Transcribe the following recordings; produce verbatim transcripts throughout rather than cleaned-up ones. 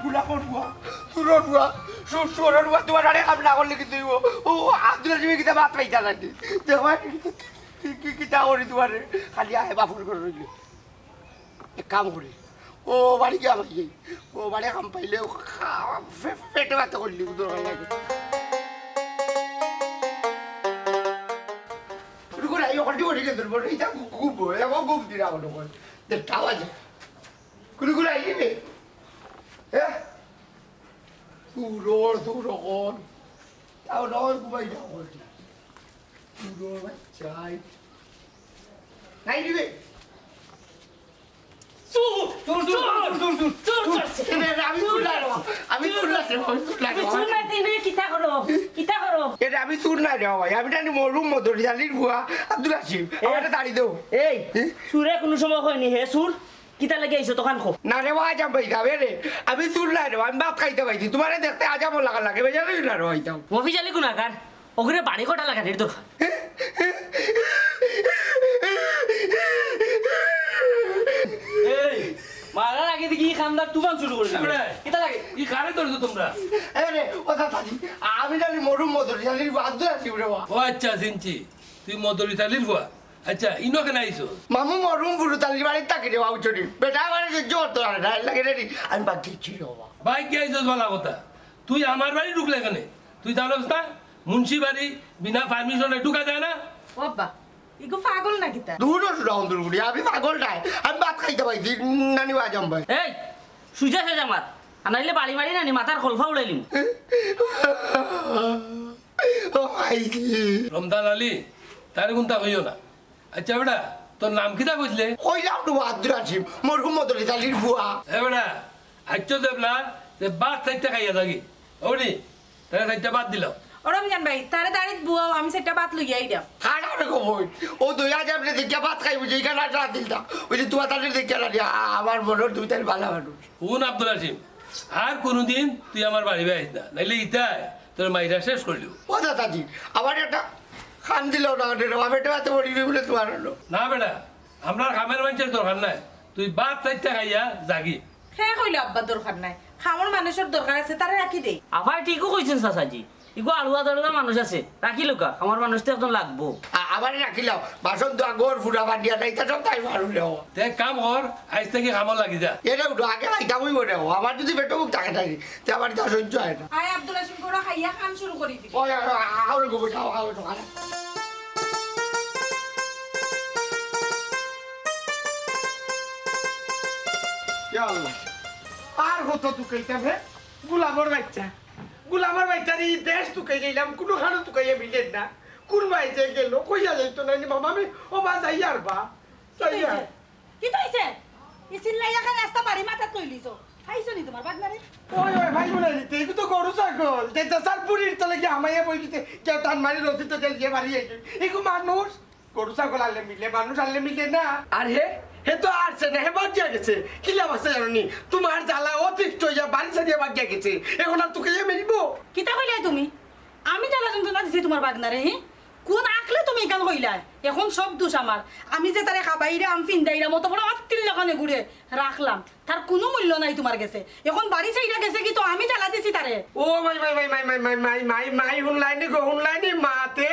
বুড়া করবো, চুরর বুয়া, চুর, চুরর বুয়া, তুমার আরে কাম না করলে কিতা অইবো? ও, আব্দুল আজিমে কিতা মাত পাইতা নাকি? দেখো, কি, কি, কিতা করি তুমারে? খালি আয় বাপর ঘর রইলে। এক কাম করি, ও বাড়ি গিয়া ভাই, ও বাড়ি কাম পাইলে ও খা-, ফে-, পেটে ভাত করলি, দরকার লাগে। রুকো না, এই হকলটি বড়ি গেছে, বড়ি, এটা ঘু-, ঘুমবো, এখন ঘুম দিরা মনে করে। দেড়টা বাজে। কুলু কুলু আইলি রে? হ্যাঁ? চুরর, চুর অকল। তাও নয় ঘুমাই যাও বলছি। চুরর বাচ্চাই। নাই দিবে? চুর, চুর, চুর, চুর, চুর, চুর, চুর, চুর। এ রে, আমি চুর না রে বাবা। আমি চুর না রে বাবা, আমি চুর না রে বাবা। চুর না, তুমি কিতা করো? কিতা করো? এ রে, আমি চুর না রে বাবা। আমি জানি মরহুম মদরিছ আলীর বুয়া আব্দুল হাসিম। এ, আমারে তাড়ি দেও। এই, এ? চুরে কুনু সময় কয়নি, হে চুর? কিতা লাগি আইছো, তখন কও। না রে, আজাম ভাই, যাবে রে। আমি চুর না রে, আমি ভাত খাইতাম আইছি। তুমারে দেখতে আজামর লাখান লাগে, বেজার অইও না রে, আইতাম। মফিজ আলী কুনাকার, অগুরে বাড়ি কটা লাগানির দরকার। এই, মারার আগে দেখি ই কান্দার তুফান শুরু করে দিল। কিতা লাগে? ই কারে ধরছো তুমরা? এ রে, ও দাদাজি, আমি জানি মরহুম মদরিছ আলীর বাদ ধরে আছি রে বা। ও আচ্ছা, চিনছি। তুই মদরিছ আলীর ফুয়া। আচ্ছা, ইনো কেনে আইছস? মামু মরহুম ফুরুত আলীর বাড়িত থাকি রে বাবু চুরি। বেটা আমারে সহ্য করতো পারে না, এর লাগি রে, আমি বাদ দিছি রে বাবা। ভাই, কি আইছস ভালা কথা? তুই আমার বাড়ি ঢুকলে কেনে? তুই জানোস না, মুন্সি বাড়ি বিনা পারমিশনে ঢুকা যায় না? ও আব্বা, ইগু পাগল না কিতা? দূর হ সুরা অন্তর করি, আমি পাগল নায়, আমি ভাত খাইতাম আইছি, নানি আজাম ভাই। এই, সুজা শেষ আমার, আনাইলে বাড়ি বাড়ি নানি মাথার খলফা উড়াইলিম। ও ভাই। রমজান আলী, তারে কুন্তা কইও না। আচ্ছা বেটা, তোর নাম কিতা কইছলে? কইলাম তো আব্দুল হাসিম, মরহুম মদরিছ আলীর ফুয়া। এ বেটা, আইচ্ছা দেবলা, তে ভাত চাইরটা খাইয়া যাগি। ওরে, তারে চাইরটা ভাত দিলাও। ও রমজান ভাই, তারে দাড়িত বুয়াও, আমি চাইরটা ভাত লইয়া আইরাম। খানা রে কবই, ও দুই হাজার আপনি দেখিয়া ভাত খাইবো যে, এখানে আর রাত দিল না। ওই যে তুয়া তাদের দেখিয়া রাত, আ-, আমার মনে হয় তুমি তাহলে ভালো মানুষ। হুন আব্দুল হাসিম, আর কোনোদিন তুই আমার বাড়ি আইস না, নাইলে ইতায় তোর মাইরা শেষ করিলিমু। ও দাদাজি, আমার একটা খান দিল না, ওটা বাবা পেটে ভাতে পড়ি বলে তোমার হলো। না বেটা, আমরার কামের মানষর দরকার নাই, তুই ভাত চাইরটা খাইয়া যাগি। কে কইলো আব্বার দরকার নাই? কামর মানুষর দরকার আছে, তারে রাখি দেই। আব্বায় ঠিকউ কইছইন চাচাজি, ইগু আড়ুয়া দাড়ুয়া মানুষ আছে, রাখিলাউক্কা, কামর মানুষ তো একজন লাগবো। আ-, আমারে রাখিলাও, বাসন ধোয়া, ঘর ফুরা, বান্ডিয়া নাই, তা সব তাই পারু রে। তে এক কাম কর, আইজ থাকি কামো লাগি যা। এরে উঠো, আগে খাইতাম অইবো রে, আমার যদি পেটো মুখ থাকে থাকে, তে আমার তা সহ্য হয় না। আয় আব্দুল হাসিম, তোরা খাইয়া কাম শুরু করি দিবি। ওই, ওই, ওই, আ-, আ-, ওরে গো, বেটা, আ-, আ-, আ-, ইয়া আল্লাহ, আর কত তুকাইতাম হে? গোলামর বাইচ্চা, গোলামর বাইচ্চারে ই দেশ তুকাই যাইলাম, কুনু খানো তুকাইয়া মিলের না। কুন বায় যে গেল, কইয়া যাইতো না নি, বাবা, আমি, ও বা, যাইয়ার বা, যাইয়ার। কিতা অইছে? ই চিল্লাইয়া খান আস্তা বাড়ি মাথাত লইলিছো। পাইছো নি তোমার বাগনারে? ওই, ওই, ভাই বলে নিতে, এগু তো গরু ছাগল। যে চাচার বুড়ির তলে গিয়া হামাইয়া বই দিতে, কেউ টান মারি রসি তো গেল গিয়া বাড়ি আইছে। এগু মানুষ, গরু ছাগল আনলে মিলে, মানুষ আনলে মিলে না। আর হে, হে তো আরছে না, হে বাগিয়া গেছে। কিলা বাগছে জানো নি? তোমার জ্বালা অতিষ্ঠ অইয়া বাড়ি ছাড়িয়া বাগিয়া গেছে। এখন আর তুকাইয়া মিলবো? কিতা কইলায় তুমি? আমি জ্বালা যন্ত্রণা দিছি তোমার বাগনারে, হি? কুন আকলে তুমি ইখান কইলায়? এখন সব দুষ আমার। আমি যে তারে খাবাইরাম, ফিন্দাইরাম, অত বড় আত্তির লাখান এগুরে রাখলাম, তার কুনু মূল্য নাই তোমার গেছে। এখন বাড়ি ছাইড়া গেছে কি তো আমি জ্বালা দিছি তারে? ও মাই, মাই, মাই, হুনলায় নি গো, হুনলায় নি মাতে?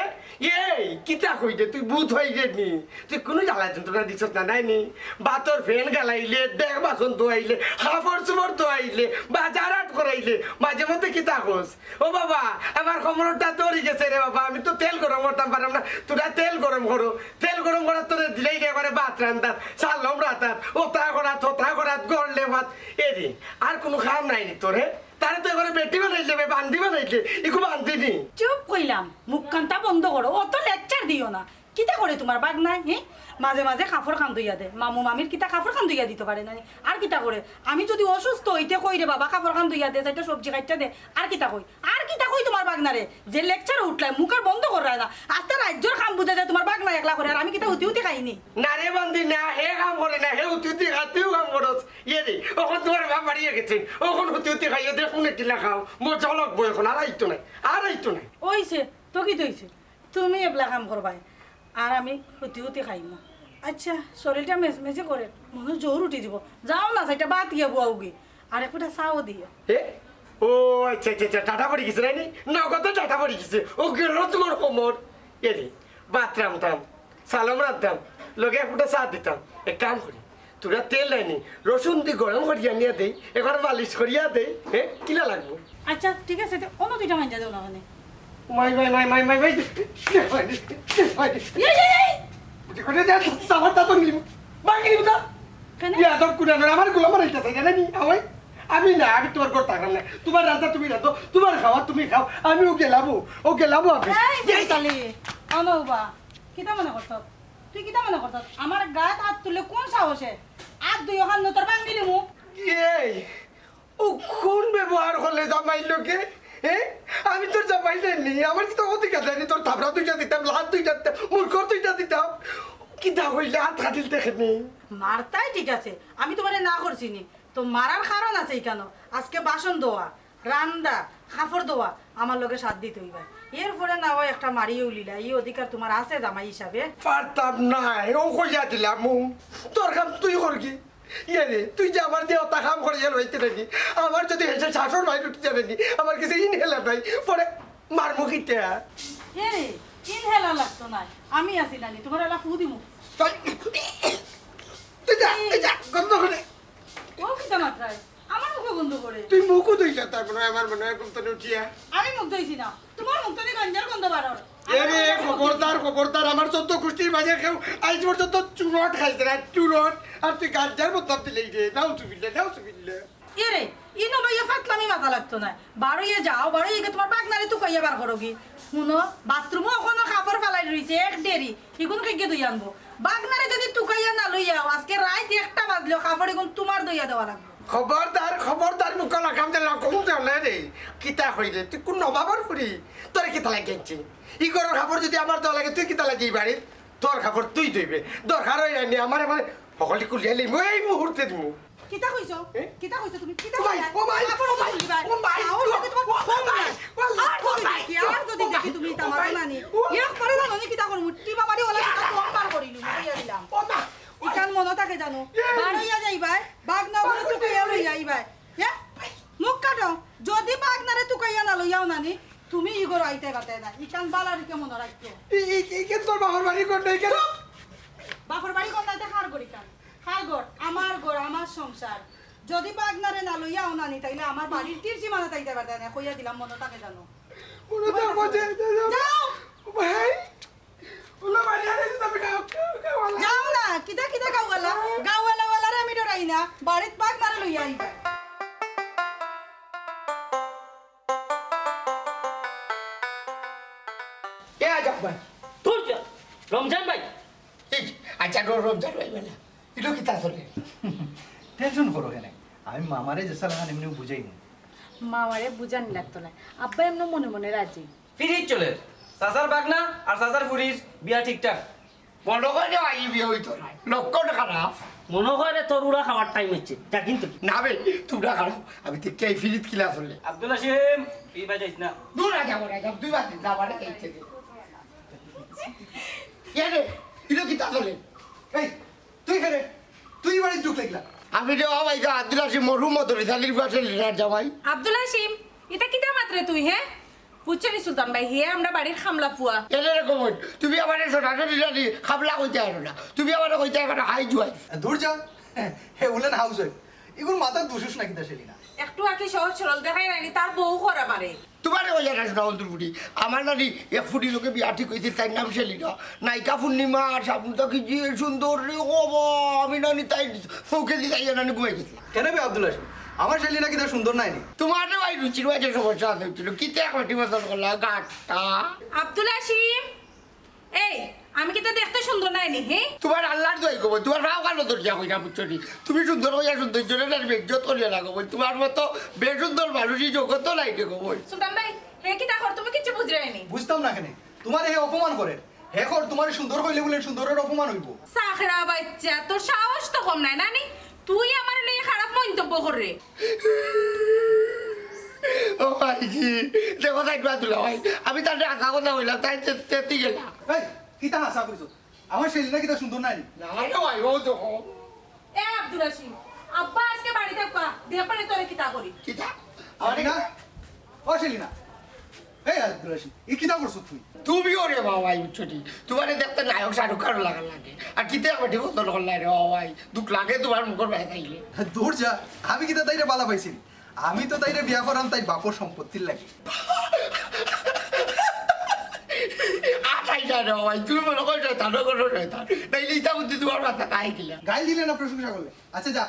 এই, কিতা কইরে, তুই ভূত অইরে নি? তুই কুনু জ্বালা যন্ত্রণা দিছস না, নায় নি? ভাতর ফেন গালাইলে, ডেক বাসন ধোয়াইলে, কাপড় চোপড় ধোয়াইলে, বাজার হাট করাইলে, মাঝে মধ্যে কিতা কস? ও বাবা, আমার কোমরটা ধরি গেছে রে বাবা, আমি তো তেল গরম করতাম পারলাম না, তোরা তেল গরম করো, তেল গরম করার তোরে দিলেই রে করে ভাত রান্ধাত, চাল লম রাতাত, ওতা করাত, হতা করাত, গড়লে ভাত, এ রে, আর কুনু কাম নাই নি তোর, হে? তারে তো এবারে বেটি বানাইলে, বে বান্দি বানাইলে, ইগু বান্দি নি। চুপ কইলাম, মুখ কান্তা বন্ধ করো, অত lecture দিও না। কিতা করে তোমার বাগনায়, হি? মাঝে মাঝে কাপড় খান ধুইয়া দে। মামু মামির কিতা কাপড় খান ধুইয়া দিতো পারে না নি? আর কিতা করে? আমি যদি অসুস্থ অই তে কই রে বাবা, কাপড় খান ধুইয়া দে, চাইরটা সবজি কাটিয়া দে। আর কিতা কই? আর কিতা কই তোমার বাগনারে? যে lecture উঠলায়, মুখ আর বন্ধ কররায় না। আস্তা রাইজ্যর কাম বুঝা যায় তোমার বাগনায় একলা করে, আর আমি কিতা হুতি হুতি খাই নি? না রে বান্দি না, হে কাম করে না, হে হুতি হুতি খায়, তুইও কাম করস। ইয়ে রে, অখন তুমার বাপ বাড়িয়ে গেছে, অখন হুতি হুতি খাইও, দেখমু নে কিলা খাও, মজা লাগবো অখন, আর আইতো নায়, আর আইতো নায়। অইছে, তো কিতা অইছে? তুমি এবলা কাম করবায়, আর আমি হুতি হুতি খাইমু। আইচ্ছা, শরীরটা মেজমেজে করে, মনো জোর উঠি দিব। যাও না, চাইরটা ভাত গিয়া বওগি, আর এক ফুটা চাও দিও। এ? ও আইচ্ছা, আইচ্ছা, আইচ্ছা, ঠাটা পড়ি গেছে নায়নি? নগদে ঠাটা পড়ি গেছে। ও গেল তুমার কোমর। এরে, ভাত রানতাম, চালও রানতাম, লগে এক ফুটা চা দিতাম। এক কাম করি, তুমরা তেল নায়নি, রসুন দি গরম করিয়া আনিয়া দেই, একবার মালিশ করিয়া দেই, হে, কিলা লাগবো? আইচ্ছা, ঠিক আছে, তে অন্য দুইটা মাইঞ্জা দেও না মানে। মাই, মাই, মাই, মাই, মাই, মাই, দে, দে, মাই, দে, দে, মাই, দে। এই, এই, এই! দে, দে, দে, সাবার তা তো নিম। ভাঙি নিম তা। কেনে? ইয়া, তো কুনা না, আমার গুলা মারাইতাছে, জানো নি? আমি, আমি না, আমি তুমার ঘর থাকলাম না। তুমার রান্না তুমি রান্ধো, তুমার খাওয়া তুমি খাও, আমিও গেলামু, ও গেলামু আমি। এই, এই! বিশালি, অনো বা, কিতা মনে করছস? তুই কিতা মনে করছস? আমার গাত আত তুললে কোন সাহসে? আত দুইওখান নতর ভাঙি নিমু। এই, ও কোন ব্যবহার করলে জামাইর লগে? এ? আমি তোর জামাই নায়নি, আমার তো অধিকার নায়নি, তোর থাবড়া দুইটা দিতাম, লাত দুইটা দিতাম, মুরকর দুইটা দিতাম। কিতা কইলে আত কাটিল দেখে নি? মারতায় ঠিক আছে, আমি তুমারে না করছি নি, তো মারার কারণ আছে ইখানো। আজকে বাসন ধোয়া, রান্দা, কাপড় ধোয়া, আমার লগে সাথ দিতে অইবা। এরপরে না অয় একটা মারিও লিলা, ই অধিকার তুমার আছে জামাই হিসাবে। পারতাম না, ও কইয়া দিলাম, ও, তোর কাম তুই করগি। ইয়ে রে, তুই যে আমার দিয়া অতা কাম করাইয়া লইতে নায়নি, আমার যদি হেষে শ্বাসর বাইর উঠি যায়নি, আমার কাছে inhaler নাই, পরে মারমু কিতা? এ রে, inhaler লাগতো নায়, আমি আছি নানি, তুমার এলা ফু দিমু। তুই, তুই যা, তুই যা, গন্ধ করে। ও কিতা মাতরায়? আমার মুখে গন্ধ করে। তুই মুখও ধুইছ, তার মনে অয়, আমার মনে অয়, ঘুম থেকে উঠিয়া। আমি মুখ ধুইছি না, তুমার মুখ থেকে গাঞ্জার গন্ধ বারর। এ রে, খবরদার, খবরদার, আমার চৌদ্দ গুষ্টির মাঝে কেউ আইজ পর্যন্ত চুরট খাইছে না, চুরট। আর তুই গাঞ্জার বদনাম দিলে রে, নাউজুবিল্লাহ, নাউজুবিল্লাহ। এ রে, ইনো ভাইয়া ফাতলামি মাথা লাগতো না। বারইয়া যাও, বারইয়া গিয়া তুমার বাগনারে তুকাইয়া বার করো গি। হুনো, বাথরুমো অখনো কাপড় ফালাই রইছে, এক ঢেরি। ইগুন কে গিয়া ধুই আনবো? বাগনারে যদি তুকাইয়া না লইয়াও, আজকে রাইত একটা বাজলেও কাপড় ইগুন তুমার ধুইয়া দেওয়া লাগবো। খবরদার, খবরদার, মুখ লাগাম দে, লাগাম দে, রে। কিতা কইলে? তুই কোন নবাবর ফুরি? তোরে কিতা লাগি আনছি? ই ঘরর কাপড় যদি আমার দেওয়া লাগে, তুই কিতা লাগি ই বাড়ির? তোর কাপড় তুই ধুইবে। দরকার অয় আনি আমারে মানে হকলটি কুলিয়া লইমু, এই মুহূর্তে দিমু। কিতা কইছো? এ? কিতা কইছো তুমি? কিতা ও ভাই, কইলা? ও ভাই, কাপড় ও ভাই, খুলি দিবা। ও ভাই, সাহস ও, দেখি তোমার ও কম ভাই, নাই। ও ভাই, আর যদি ও দেখি ভাই, তুমি ও ইতা মারো ভাই, না নি। ও ভাই। এক করে জানো নি কিতা করমু? টিপা মারি ওলা কিতা কম বার করিলু, কইয়া দিলাম। ও মা, ও ইখান মনো থাকে জানো। এ। বারইয়া যাইবায়, বাগনা বলে তুকাইয়া লইয়া আইবায়। এ? মুখ কাটো। যদি বাগনারে তুকাইয়া না লইয়াও না নি, তুমি ই ঘরো আইতায় পারতায় না। ইখান বালা রিকে মনো রাখিও। ই, ই, ই, কে তোর বাপর বাড়ি ঘর নাই কেন? চুপ! বাপর বাড়ি ঘর নাই তে কার ঘর ইখান? কার ঘর? আমার ঘর, আমার সংসার। যদি বাগনারে না লইয়া আও না নি, তাইলে আমার বাড়ির তীর সীমানাত আইতায় পারতায় না, কইয়া দিলাম, মনো থাকে জানো। মনো থাকবো যে, যে, যে, যাও। ভাই, ওলা বাড়ি আর এসে তবে গাও, গাও, গাও, গাও। যাও না, কিতা, কিতা গাওয়ালা? গাওয়ালা, ওয়ালারে আমি ডরাই না, বাড়িত বাগনারে লইয়া আইবা। এ আজব ভাই। তোর যা, রমজান ভাই। এই, আচ্ছা, র-, রমজান ভাই বলে, ইটা কিতা চলে? টেনশন করো কেনে? আমি মামারে যেছা লাখান এমনে বুঝাইমু। মামারে বুঝানি লাগতো নায়। আব্বা এমনে মনে মনে রাজি। ফিরিত চলের। চাচার বাগনা আর চাচার ফুরির বিয়া ঠিকঠাক। মনো কয় রে, ই বিয়া অইতো নায়। লক্ষণ খারাপ। মনো কয় রে, তোর উড়া খাওয়ার টাইম অইছে। যা কিন্তু। না বে, তুমরা খাও। আমি দেখি এই ফিরিত কিলা চলে। আব্দুল হাসিম, তুই বাজাইস না। দূর আ, যাবো না, যাবো। দুই বার দিন, যাবো না, এই ছেলে। কে রে? ইলো কিতা চলে? এই, তুই কে রে? তুই বাড়িত ঢুকলে কিলা? আমি রে, ও ভাই, আব্দুল হাসিম, মরহুম মদরিস আলীর বাসের লিডার জামাই। আব্দুল হাসিম, ইতা কিতা মাতরে তুই, হে? বুঝছো নি সুলতান ভাই, হে আমরা বাড়ির খামলা ফুয়া। এরে রে কমল, তুমি আমারে সরাসরি জানি খামলা কইতে পারো না। তুমি আমারে কইতে পারো হাই জুয়াই। দূর যা। হে উলেন হাউস ওয়াইফ। ইগুর মাথাত দুষুস না কিতা সেলিনা? একটু আগে সহজ সরল দেখাই নানি, তার বউ করা পারে। তুমারে কইয়া না শোনা অন্তর ফুটি। আমার নানি এক ফুটি লোকে বিয়া ঠিক অইছে, তাইর নাম সেলিনা। নায়িকা পূর্ণিমা আর শাবনূর থাকি যে সুন্দর রে বাবা, আমি নানি তাই চোখে দি যাইয়া নানি ঘুমাই গেছিলাম। কেনে বে আব্দুল হাসিম? আমার সেলিনা কিতা সুন্দর নায়নি? তুমারে ভাই রুচির মাঝে সমস্যা আছে, বুঝছো? কিতা এক মাটি মতন করলা, গাট্টা। আব্দুল হাসিম, এই, আমি কিতা দেখতে সুন্দর নায়নি, হে? তুমার আল্লার দোয়াই গো বইন, তুমার পাও কানো দরজা কইরা বুঝছো নি? তুমি সুন্দর কইয়া সুন্দর জনের আর বেজ্জত করিয়া লাগো বইন, তুমার মতো বেসুন্দর মানুষ ই জগতো নাই রে গো বইন। সুলতান ভাই, হে কিতা কর, তুমি কিচ্ছু বুঝরায় নি। বুঝতাম না কেনে? তুমারে হে অপমান করের। হে কর, তুমারে সুন্দর কইলে বুলে সুন্দরের অপমান অইবো। চাকরা বাইচ্চা, তোর সাহস তো কম নায়, নানি? তুই আমারে লইয়া খারাপ মন্তব্য করে। ও ভাইজি, দেখো তাই বাদ দিলা ভাই। আমি তার আশা কথা কইলাম, তাই তে-, তেতি গেলা। এই, কিতা হাছা কইছো? আমার সেলিনা কিতা সুন্দর নায় নি? না রে ভাই, ও দেখো। এ আব্দুল হাসিম, আব্বা আজকে বাড়িত আইবা, দেখবানে তোরে কিতা করি। কিতা? আমার সেলিনা? ও সেলিনা। এই আব্দুল হাসিম, ই কিতা করছো তুই? তুমিও রে বাবা, এই বুঝছো নি? তুমারে দেখতে নায়ক শাহরুখ খান লাগার লাগে। আর কিতা বেটি বদল করলাই রে বাবা, দুঃখ লাগে তুমার মুখর বায় চাইলে। দূর যা, আমি কিতা তাইরে বালা পাইছি? আমি তো তাইরে বিয়া করাম তাইর বাপর সম্পত্তির লাগি। আটাই যা রে বাবা, তুমি মনে করো শয়তান, মনে করো শয়তান। নাইলে ইতা বুদ্ধি তুমার মাথা কাই দিলা? গাইল দিলে না প্রশংসা করলে। আচ্ছা যা,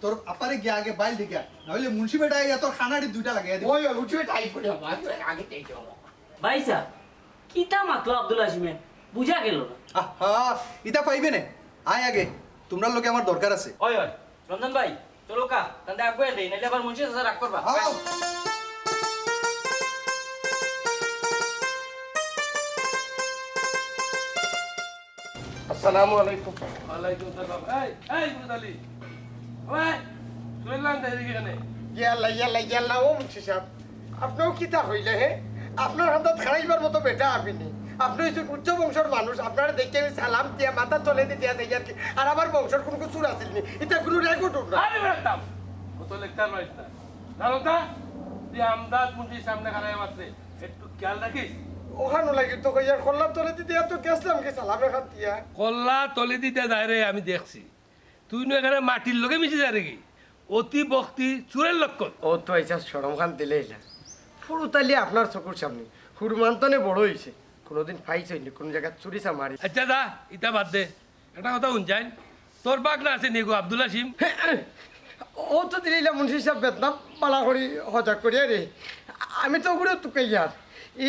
তোর আপারে গিয়া আগে বাইল দে গিয়া, না হইলে মুন্সি বেটা আইয়া তোর খানাড়ি দুইটা লাগাইয়া দিবো। ওই, ওই, মুন্সি বেটা আইবো রে বাবা, আগে দেই যাও। ভাইসাব, কিতা মাতলো আব্দুল হাসিমে? বুঝা গেল না। আহা, ইতা পাইবে নে। আয় আগে, তুমরার লগে আমার দরকার আছে। ওই, ওই, রঞ্জন ভাই, চলো কা, তান্তে আগুয়ে দেই, নাইলে আবার মুন্সি চাচা রাগ করবা। আও। আসসালামু আলাইকুম। ওয়ালাইকুম সালাম। এই, এই, মুদালি। ওই, শুনলাম তো এদিকে কেনে? ইয়াল্লা, ইয়াল্লা, ইয়াল্লা, ও মুন্সি সাব, আপনেও কিতা কইলা, হে? আপনার হাতত খাড়াইবার মতো বেটা আমি নি। আপনে হইছেন উচ্চ বংশর মানুষ, আপনারে দেখি আমি সালাম দিয়া মাথা তলেদি দিয়া দেই আর কি। আর আমার বংশর কুনু চুর আছিল নি, ইতা কুনু রেকর্ড না। আরে বেটা, অত লেকচার মারিস না। জানো তা, তুই আমজাদ মুন্সির সামনে খাড়াই মারছে, একটু খেয়াল রাখিস। ওখানো লাগি তো কইয়ার কল্লার তলেদি দিয়া তো গেছলাম কি সালামের হাত দিয়া। কল্লা তলেদি দিয়া যায় রে, আমি দেখছি। তুই নু এখানে মাটির লগে মিশি যায় রে কি? অতি ভক্তি চুরের লক্ষণ। ও তো আইসা শরম খান দিলে ইলা। ফুরুতালি আপনার চকুর সামনে। হুরমান্তনে বড় হইছে। কোনোদিন পাইছইন নি, কোন জায়গা চুরি চামারি। আচ্ছা যা, ইতা বাদ দে। একটা কথা হুন যাইন, তোর বাগনা আছে নি গো আব্দুল হাসিম? ও তো দিলে ইলা মুন্সি সাব বেতনা পালা করি হজাক করিয়া রে। আমি তো ওগুলো তুকাইয়ার।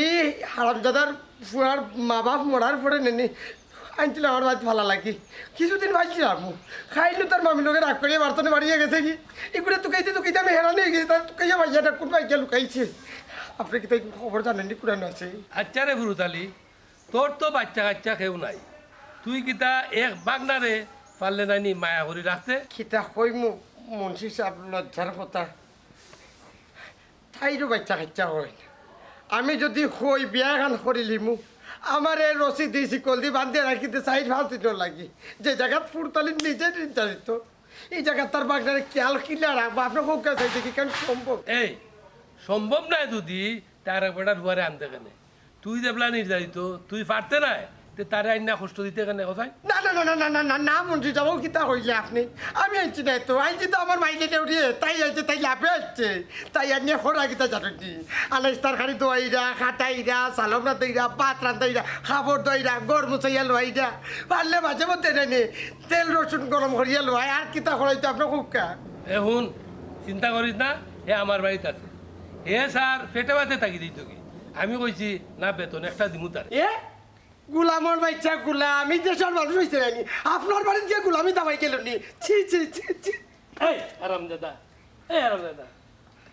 এই হারামজাদার ফুয়ার মা বাপ মরার পরে নেনি আনছিল আমার বাড়িত ভালা লাগি। কিছুদিন ভাইছিলাম। খাইলো তার মামির লগে রাগ করিয়া বার্তনে বাড়িয়ে গেছে কি? এগুলো তুকাইতে তুকাইতে আমি হেরান হয়ে গেছি। তার তুকাইয়া ভাইয়াটা কোন ভাইয়া লুকাইছে? আপনি কি তাই খবর জানেন নি কোরআন আছে? আচ্ছা রে ফুরুতালি, তোর তো বাচ্চা কাচ্চা কেউ নাই। তুই কিতা এক বাগনারে পারলে নাই নি মায়া করি রাখতে? কিতা কইমু মুন্সি সাব, লজ্জার কথা। তাইরও বাচ্চা কাচ্চা হয় না। আমি যদি কই বিয়া খান করি লিমু, আমারে রশি দি শিকল দি বান্ধিয়া রাখিতে চাইর পাঁচ দিনর লাগি। যে জাগাত ফুরুতালি নিজে নির্যাতিত, এই জাগাত তার বাগনারে খেয়াল কিলা রাখবো? আপনি হোক চাইতে কি কেন সম্ভব? এই, সম্ভব নায় যদি তার এক বেটার হুয়ারে আনতে কেনে? তুই যেবলা নির্যাতিত, তুই পারতে নায়, তে তারে আইন্না কষ্ট দিতে কেনে, কোথায়? না, না, না, মুন্সি সাব, ও কিতা কইলে আপনি? আমি আনছি না তো, আনছি তো আমার মাইলে দেউরিয়ে, তাই আনছে, তাই লাভে আনছে, তাই আনিয়া খোরা কিতা জানেন নি? আনাজ তরকারি দোয়াইরা, খাটাইরা, সালম রান্ধাইরা, ভাত রান্ধাইরা, খাবার দইরা, ঘর মুছাইয়া লইরা, পারলে মাঝে মধ্যে এনে নি, তেল রসুন গরম করিয়া লয়, আর কিতা করাইতো আপনার খুব কা? এ হুন, চিন্তা করিস না, এ আমার বাড়িত আছে। এ স্যার, পেটে ভাতে তাগি দিত কি? আমি কইছি, না, বেতন একটা দিমু তারে। এ? গুলামর বাচ্চা গুলাম, এই দেশর মানুষ হইছে নানি? আপনার বাড়িত গিয়া গুলামি দাবাই গেল নি? ছি, ছি, ছি, ছি। এই, আরামজাদা, এই, আরামজাদা।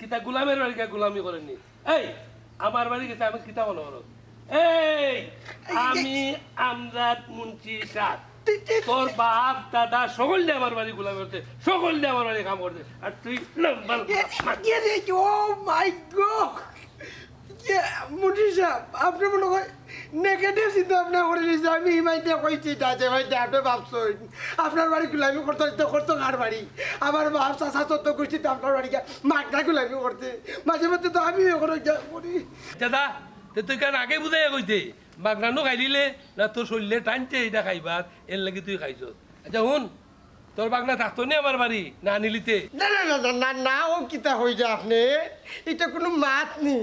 কিতা গুলামের বাড়ি গিয়া গুলামি করেনি? এই, আমার বাড়ি গেছে, আমি কিতা মনে করো? এই, আমি আমজাদ মুন্সি সাব। তোর বাপ, দাদা, সকল দিয়ে আমার বাড়ি গুলামি করতে, সকল দিয়ে আমার বাড়ি কাম করতে। আর তুই নাম্বার এ, এ, এ, ও মাই গড! ইয়ে, মুন্সি সাব, আপনি মনে হয় নেগেটিভ চিন্তা ভাবনা করে নিয়েছেন। আমি ইমাইতে কইছি না যে ভাই, যে আপনি ভাবছেন, আপনার বাড়ি গুলামি করতে হইতে করতো কার বাড়ি? আমার বাপ চাচা চোদ্দ গোষ্ঠীতে আপনার বাড়ি গিয়া মাগনা গুলামি করতে। মাঝে মধ্যে তো আমি ওখানে গিয়া করি। দাদা, তে তুই কেন আগে বুঝাইয়া কইতে? মাগনা নু খাই দিলে না তোর শরীরে টানছে এইটা খাইবার, এর লাগি তুই খাইছস। আচ্ছা হুন, তোর বাগনা থাকতো নি আমার বাড়ি, না নিলিতে? না, না, না, না, না, না, ও কিতা কইরা আপনি? এটা কোনো মাত নি।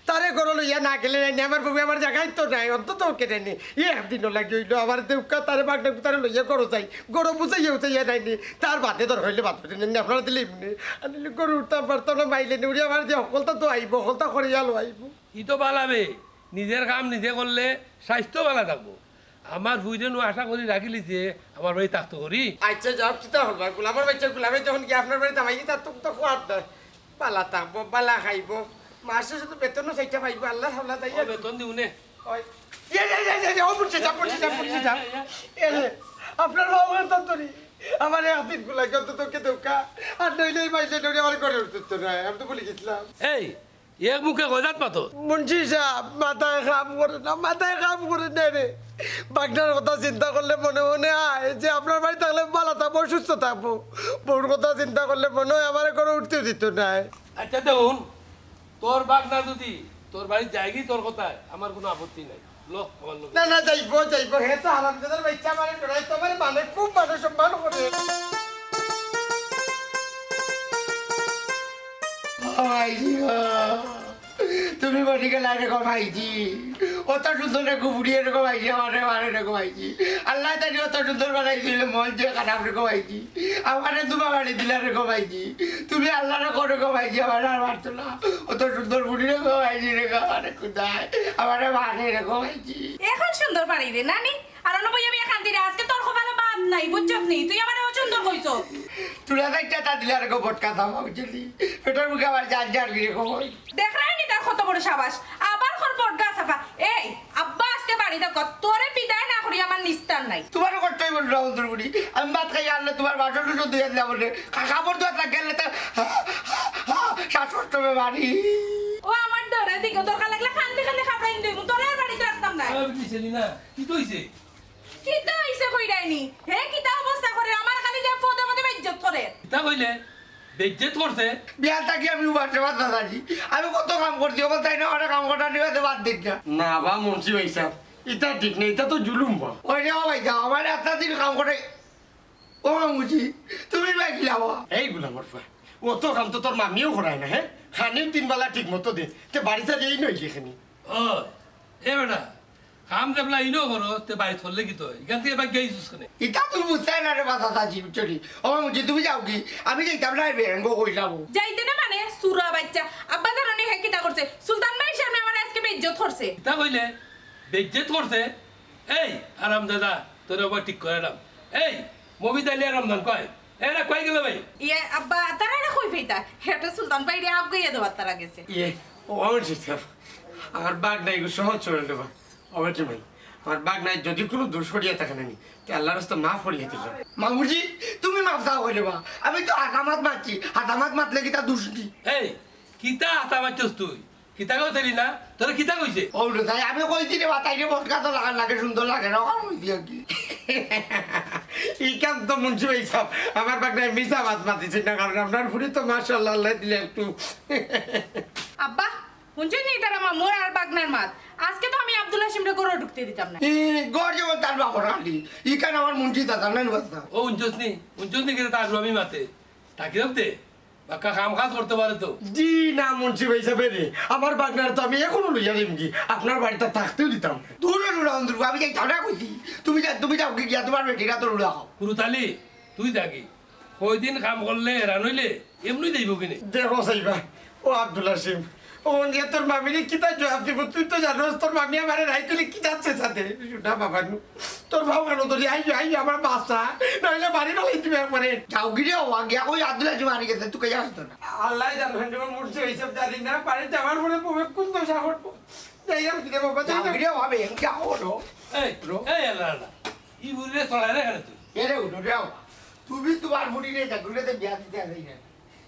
তারে ঘরো লইয়া না গেলে নাই নি, আমার বউ আমার জাগাত তো নাই, অন্তত কেনে নি। এই একদিনও লাগি হইলো, আমার দেউক্কা তারে বাগনা তারে লইয়া ঘরো যাই, ঘরো বুঝাইয়া উঠাইয়া নাই নি। তার বাদে ধর হইলে বাদ পড়ে নি, আপনারা দিলে এমনি। আর নিলে ঘরো উঠতাম পারতাম না, মাইলে নি, উড়ি আমার যে হকলতা তো আইবো, হকলতা করিয়া লো আইবো। ই তো বালাবে, নিজের কাম নিজে করলে স্বাস্থ্য বালা থাকবো। আমার ফুইরে নু আশা করি রাখিলি যে আমার বাড়ি থাকতো করি। আচ্ছা, যাও, কিতা হল ভাই? গোলামের বাচ্চা গোলামে যখন গিয়ে আপনার বাড়ি থামাই, তার তো তো খোয়ার দেয়। বালা থাকবো, বালা খাইবো। মাসে শুধু বেতনও চাইতে পাইবো, আল্লাহ হাওলা দেয়। ও বেতন দিও নে। ওই, এ, এ, এ, এ, এ, ও বুঝছে, যা, বুঝছে, যা, বুঝছে, যা। এ, এ, এ, এ। এ, এ, আপনার বাবা তো তোরই। আমার একদিন গুলা কত তোকে ধোকা, আর নইলে এই মাইসে নইলে আমার ঘরে উঠতে না, আমি তো ভুলে গেছিলাম। এই, এক মুখে গজাত মাতো। মুন্সি সাব, মাথায় কাম করে না, মাথায় কাম করে না রে। বাগনার কথা চিন্তা করলে মনে মনে হয় যে আপনার বাড়ি থাকলে ভালা থাকবো, সুস্থ থাকবো। বউর কথা চিন্তা করলে মনে হয় আমার ঘরে উঠতে দিত না। আচ্ছা, দেখুন, তোর বাগনা যদি তোর বাড়ি যায়গি তোর কথায়, আমার কোনো আপত্তি নাই। ল, আমার লগে। না, না, যাইবো, যাইবো। হে তো হারামজাদার বাচ্চা, আমারে ডরাই, তোমার মানে খুব মানে সম্মান করে। ও ভাইজি গো, তুমি বনি গেলা রে গো ভাইজি। অত সুন্দর রে গুবুড়িয়ে রে গো ভাইজি, আমারে মারে রে গো ভাইজি। আল্লাহ তানি অত সুন্দর বানাই দিলে মন যে খারাপ রে গো ভাইজি। আমারে দুবা বাড়ি দিলা রে গো ভাইজি। তুমি আল্লাহরে করো গো ভাইজি, আমারে আর মারতো না। অত সুন্দর বুড়ি রে গো ভাইজি রে গো, আমারে খুদায়, আমারে মারে রে গো ভাইজি। এখন সুন্দর বাড়ি রে নানি, আর অন্য বইয়া বইয়া কান্দি রে, আজকে তোর কপালে ভাত নাই, বুঝছত নি? তুই আমারে অসুন্দর কইছস। তোরা তো একটা তা দিলা রে গো বটকা চাপা, বুঝলি? পেটের মুখে আবার যার যার গিরে গো ভাই। দেখরায় নি তার কত বড় সাবাস, আবার কর বটকা চাপা। এই, আব্বা আজকে বাড়ি থাকো, তোরে বিদায় না করি আমার নিস্তার নাই। তোমারও করতে হইব না, অন্তর করি। আমি ভাত খাই আনলে তোমার বাসন টুসন ধুয়ে দিলাম বলে, কা-, কাপড় ধোয়া লাগে গেলে তো, হা, হা, হা, শ্বাসকষ্ট হবে বাড়ি। ও আমার ডরে দিকে দরকার লাগলে কান্দি কান্দি খাবড়াই দিমু, তোরে আর বাড়িত রাখতাম না। আমি বুঝছি না, কি তো হইছে? কিতা অইছে কইরায়নি? হে কিতা অবস্থা করে? আমার খালি যে পদে পদে বেইজ্জত করে। কিতা কইলে? বেইজ্জত করছে? বিয়ার থাকি আমি উপাসে বাঁচা থাকি। আমি কত কাম করছি, অখন তাই না অনেক কাম করা নিয়ে বাদ দিন না। না বা মুন্সি ভাই সাহেব, ইটা ঠিক না, ইটা তো জুলুম বা। ওই রে, ও ভাই সাহেব, আমার একটা দিন কাম করে। ও মামুজি, তুমি বা কি লাভা? এই গুলামর ফুয়া, অত কাম তো তোর মামিও করায় না, হে? খানিও তিন বেলা ঠিক মতো দে। তে বাড়িতে যেই নই যেখানে। ও, এ বেটা, কাম যেবলা ইনো করো, তে বাড়ি থরলে কি তো? ইখান থেকে বাকি আইসুস কেনে? ইটা তুই বুঝতে না রে বাবা চাচি, বুঝছো নি? ও মামুজি, তুমি যাওগি? আমি যাইতাম না, এবে এঙ্গো কইলাম। যাইতে না মানে, সুরা বাচ্চা। আব্বা জানো নি হে কিতা করছে? সুলতান ভাইর সামনে আমার আজকে বেইজ্জত করছে। কিতা কইলে? বেইজ্জত করছে? এই, আরাম দাদা, তোর আবার ঠিক করে এলাম। এই, মমিতা আলী আর রমজান কই? এরা কই গেল ভাই? ইয়ে, আব্বা, তারা এটা কই পাইতা? এটা সুলতান ভাইরে আপ গইয়া দেওয়ার তারা গেছে। ইয়ে, ও আমার চিন্তা। আমার বাগনা এগু সহজ চলে দেবা। আমার কি ভাই? আমার বাগনায় যদি কোনো দোষ করিয়া থাকে না নি, তে আল্লাহর রাস্তা মাফ করিয়া দিল। মামুজি, তুমি মাফ চাও কইলে বা? আমি তো হাতামাত মারছি, হাতামাত মাতলে কিতা দুষ নি? এই, কিতা হাতামাত তুই? কিতা কইছিলি না? তোরে কিতা কইছে? ও রে, তাই আমি কইছি রে বা, তাইরে বটকা তো লাগান লাগে, সুন্দর লাগে না, ওখানে কইছি আর কি। ইখান তো মুন্সি ভাই সাহেব, আমার বাগনায় মিছা মাত মাতিছে না, কারণ আপনার ফুরি তো মাশাআল্লাহ, আল্লাহ দিলে একটু। আব্বা, হুনছইন নি তারা মামুর আর বাগনার মাত? আজকে তো আমি আব্দুল হাসিমরে ঘরো ঢুকতে দিতাম না। ই, ঘর যেমন তার বাপর খালি, ইখান আমার মুন্সি দাদা নাই বাস্তা। ও, হুনছস নি? হুনছস নি কিতা তার আমি মাতে? তাকিয়ে দে। বাক্কা কাম কাজ করতে পারে তো। জি না, মুন্সি ভাই সাহেব রে, আমার বাগনার তো আমি এখনো লইয়া যাইমু কি, আপনার বাড়িতে থাকতেও দিতাম না। দূরে দূরে অন্তর, আমি যাইতাম না কইছি। তুমি যা, তুমি যাওগি গিয়া তোমার বেটিরা তো রুড়া খাও। কুরুতালি, তুই যাগি। কয়দিন কাম করলে হেরান হইলে এমনি যাইব কিনে। দেখো সাইবা, ও আব্দুল হাসিম, ও নিয়ে তোর মামিরে কিতা জবাব দিব? তুই তো জানোস তোর মামি আমারে রাইতুলি কি যাচ্ছে সাথে। শুনা বাবা নু, তোর বাবা নু তোর আই, আই আমার বাসা, নাইলে বাড়ি ফালাই দিবে একবারে। যাওগি রে, ও আগে ওই আব্দুল হাসিম হারিয়ে গেছে, তুই কে জানিস তো না। আল্লাহ জানবেন, যেমন মরছে এইসব জানি না, বাড়িতে আমার মনে পড়বে কোন দশা ঘটবো। যাই আমি দিলে বাবা, যাই যাওগি রে, ও হবে, এম যাও রে। এই, ই বুড়িরে চড়ায় রে কেনে তুই? এরে উঠো রে, তুমি তোমার বুড়ি রে, যা ঘুরে দে বিয়া দিতে আসি না।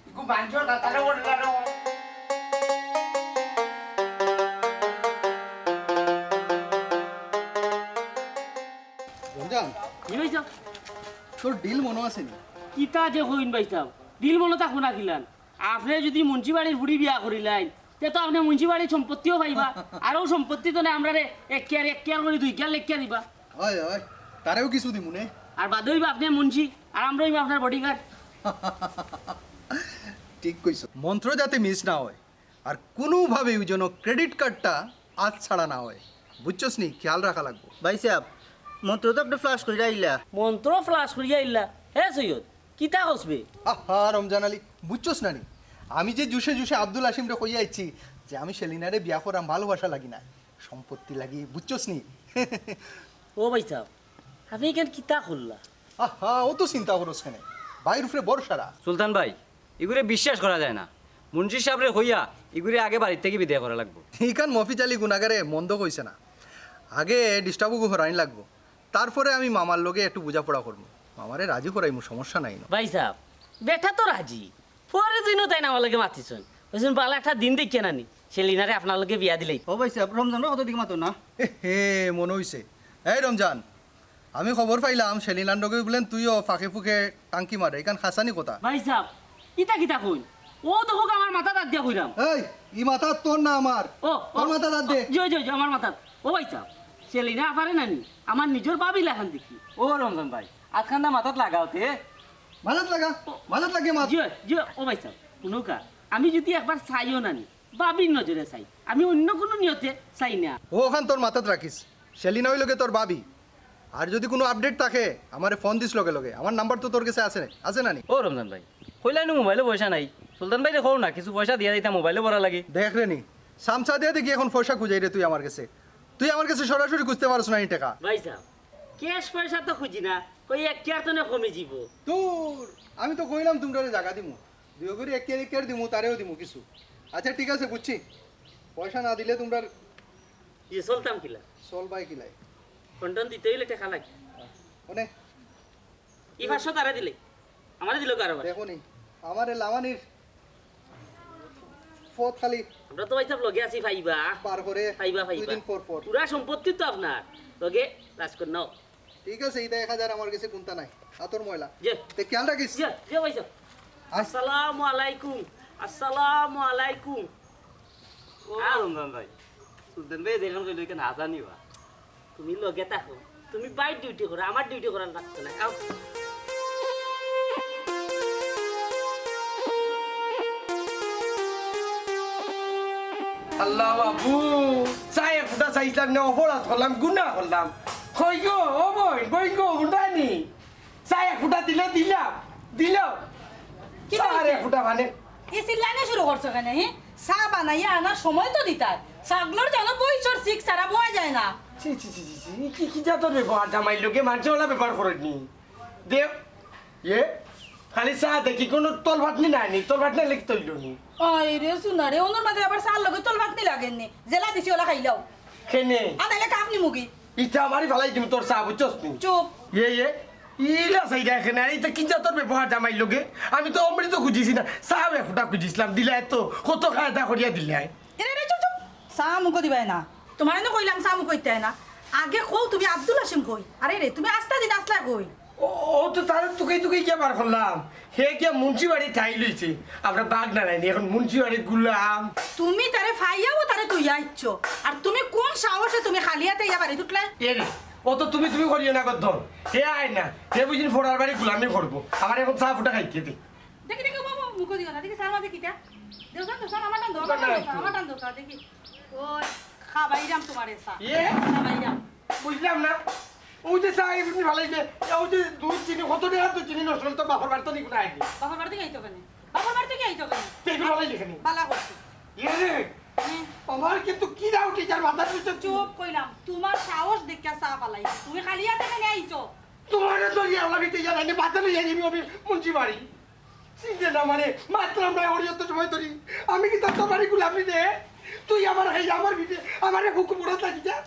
ইকু বাঞ্চো না, তাহলে ওর লানো। রমজান, কি হইছে? তোর ডিল মনো আছে নি? কিতা যে কইন ভাই সাহেব, ডিল মনো থাকবো না কিলান? আপনে যদি মুন্সি বাড়ির বুড়ি বিয়া করিলাইন, তে তো আপনে মুন্সি বাড়ির সম্পত্তিও পাইবা। আর ও সম্পত্তি তো না আমরারে এক কেয়ার, এক কেয়ার করি দুই কেয়ার লেখিয়া দিবা। হয়, হয়, তারেও কিছু দিমু নে। আর বাদে হইবা আপনে মুন্সি, আর আমরা হইবা আপনার বডিগার্ড। ঠিক কইছো। মন্ত্র যাতে মিস না হয়, আর কোনোভাবেও যেন ক্রেডিট কার্ডটা আত ছাড়া না হয়, বুঝছস নি? খেয়াল রাখা লাগবো। ভাই সাহেব, মন্ত্র তো আপনি ফ্লাশ করিয়া আইলা। মন্ত্র ফ্লাশ করিয়া আইলা? হে সৈয়দ, কিতা কসবে? আহা, রমজান আলী, বুঝছস না নি? আমি যে জুশে জুশে আব্দুল হাসিমরে কইয়া আইছি যে আমি সেলিনারে বিয়া করাম ভালোবাসা লাগি না, সম্পত্তি লাগি, বুঝছস নি? ও ভাই সাহেব, আপনি ইখান কিতা করলা? আহা, অত চিন্তা করস কেনে? ভাইর উপরে ভরসা রাখ। সুলতান ভাই, ইগুরে বিশ্বাস করা যায় না। মুন্সি সাহেবরে কইয়া ইগুরে আগে বাড়ির থাকি বিদায় করা লাগবো। ইখান মফিজ আলী গুনাগারে মন্দ কইছে না। আগে ডিস্টার্বগু হরানি লাগবো, তারপরে আমি মামার লগে একটু বুঝাপড়া করমু। আমারে রাজি করাইমু, সমস্যা নাই না। ভাইসাব, বেটা তো রাজি। পরর দিনউ তাইন আমার লগে মাতিছইন। কইছইন, "বালা একটা দিন দেখিয়া নানি, সেলিনারে আপনার লগে বিয়া দিলাই।" ও ভাইসাব, রমজান ভাই কত দিকে মাতো না? এ হে, মনো অইছে। এই রমজান, আমি খবর পাইলাম সেলিনার লগে বুলে তুইও ফাঁকে ফুকে টাঙ্কি মারে, ইখান হাছানি কথা? ভাইসাব, ইতা কিতা কইন? অউ দেখউক্কা আমার মাথাত আত দিয়া কইরাম। এই, ই মাথা তোর না আমার? ও, ও, তোর মাথাত আত দে। জি, জি, জি, আমার মাথাত। ও ভাইসাব, সেলিনা আফারে নানি, আমার নিজর ভাবি লাখান দেখি। ও রমজান ভাই, আতখান দা মাথাত লাগাও তে। মাথাত লাগা, মাথাত লাগিয়া মাত। জি, জি, ও ভাইসাব, হুনউক্কা, আমি যুদি একবার চাইও নানি, ভাবির নজরে চাই, আমি অইন্য কুনু নিয়তে চাই না। ও অখান তোর মাথাত রাখিস, সেলিনা অইলোগি তোর ভাবি। আর যুদি কুনু update থাকে, আমারে ফোন দিস লগে লগে। আমার নাম্বার তো তোর গেছে আছে, আছে না নি? ও রমজান ভাই, কইলায় নু মোবাইলো পয়সা নাই। সুলতান ভাইরে কও না, কিছু পয়সা দিয়া দিতা মোবাইলো ভরা লাগি। দেখ রে নি, সামসা দিয়া দেখি অখন পয়সা খুজাই রে তুই আমার গেছে। তুই আমার গেছে সরাসরি খুজতে পারস না নি টেকা। ভাইসাব, cash পয়সা তো খুজি না, কই এক কিয়ার তনে কমি যিবো। দূর, আমি তো কইলাম তুমরারে জাগা দিমু, দুইও করি এক কিয়ার এক কিয়ার দিমু, তারেও দিমু কিছু। আচ্ছা ঠিক আছে, বুঝছি, পয়সা না দিলে তুমরার ই চলতাম কিলা? চলবায় কিলায়? কন্টন দিতে অইলে টেকা লাগে। অনে ই পাঁচশো তারে দিলে, আমারে দিলো কারবার। দেখো নি, আমারে লামানির পথ খালি। আমরা তো ভাইসাব লগে আছি, পাইবা। পার করে পাইবা, দুই পাইবা। দিন পর পর। পুরা সম্পত্তি তো আপনার, লগে রাজকন্যাও। ঠিক আছে, ইটা এক হাজার আমার গেছে কুন্তা নাই, আতর ময়লা। জি। তে খেয়াল রাখিস। জি, জি ভাইসাব। আস- আসসালামু আলাইকুম, আসসালামু আলাইকুম। ও রমজান ভাই, সুলতান ভাই যেখান কইলো, এখানে হাছানি বা। তুমি লগে থাকো, তুমি ভাইর duty করো, আমার duty করার লাগতো না। আও। আল্লাহ বাবু, চা এক ফুটা চাইছিলাম না, অপরাধ করলাম, গুনাহ করলাম। কই গো, ও বইন, বইন গো, হুনরায় নি? চা এক ফুটা দিলে দিলাম, দিলাম। কি চা আর হইছে? এক ফুটা মানে? ই চিল্লানি শুরু করছো কেনে, হি? চা বানাইয়া আনার সময় তো দিতায়। ছাগলর যেন বইছর সিক ছাড়া বওয়া যায় না। ছি, ছি, ছি, ছি, ছি, কি, কি জাতর ব্যবহার জামাইর লগে? মানষে অলা ব্যবহার করইন নি। দে, ইয়ে, খালি চা দেখি, কুনু তলফাটনি নাই নি, তলফাটনি লিখতে অইলো নি। আয় রে, শুনা রে, অনর মাঝে আবার চার লগে তলফাটনি লাগের নি। যেলা দিছি অলা খাইলাও। কেনে? আর নাইলে কাপ নিমুগি। ইটা আমারই ফালাই দিমু তোর চা, বুঝছস নি? চুপ। ইয়ে, ইয়ে, ইলা চাইরা কেনে, ইটা কি জাতর ব্যবহার জামাইর লগে? আমি তো অমৃত খুজিছি না, চা এক ফুটা খুজিছিলাম, দিলায় তো, কত কায়দা করিয়া দিলায়। এরে, এরে, চুপ, চুপ। চা মুখো দিবায় না। তুমারে না কইলাম চা মুখো দিতায় না। আগে কও তুমি আব্দুল হাসিম কই? আরে রে, তুমি আস্তা দিন আছলায় কই? ও, ও তো তারে তুকাই তুকাই গিয়া বার করলাম। হে গিয়া মুন্সি বাড়ি ঠাই লইছে। আমরা বাঘ নারায়ণী, এখন মুন্সি বাড়ি গুলাম। তুমি তারে ফাইয়াও তারে তুইয়া আইছো। আর তুমি কোন সাহসে তুমি খালি আতে ইয়া বাড়িত উঠলায়? এ রে, ও তো তুমি তুমি করিও না গদ্দন। হে আয় না, হে বুঝিন ফোড়ার বাড়ি গুলামি করবো। আমার এখন চা ফুটা খাইতে দে। দেখি, দেখি, বাবা, মুখো দিও না। দেখি, চা মাঝে কিতা? দেও চা, দেও চা, আমার টান দেও, আমার টান দেও চা, আমার টান দেও চা, দেখি। ওই, খাবাইরাম তুমারে চা। ইয়ে? খাবাইরাম। বুঝলাম না। অউ যে চা, এমনি ফালাই দে। অউ যে দুধ, চিনি, কত টেকা তো চিনি নষ্ট অইলো, তো বাপর বাড়ি তো নিকুনা আইনি। বাপর বাড়ি থাকি আইতো কেনে? বাপর বাড়ি থাকি আইতো কেনে? তে এগুলো ফালাই দে কেনে? বালা করছি। ইয়ে রে, হুম। আমার কিন্তু কি ডাউট, এই যার মাথার ভিতর চুপ কইলাম, তুমার সাহস দেখিয়া চা ফালাই। তুমি খালি আতে কেনে আইছো? তুমারে তো ইয়া ওলা ভিতরে ইয়া রাইনি, বাজারে ইয়া নিবি আমি মুন্সি বাড়ি। চিনতে না মানে, মাত্র আমরা ওর যত সময় ধরি। আমি কি তোর বাড়ি গুলামি রে? তুই আমার, এই আমার ভিতরে, আমারে হুকুম ওরা থাকি যা।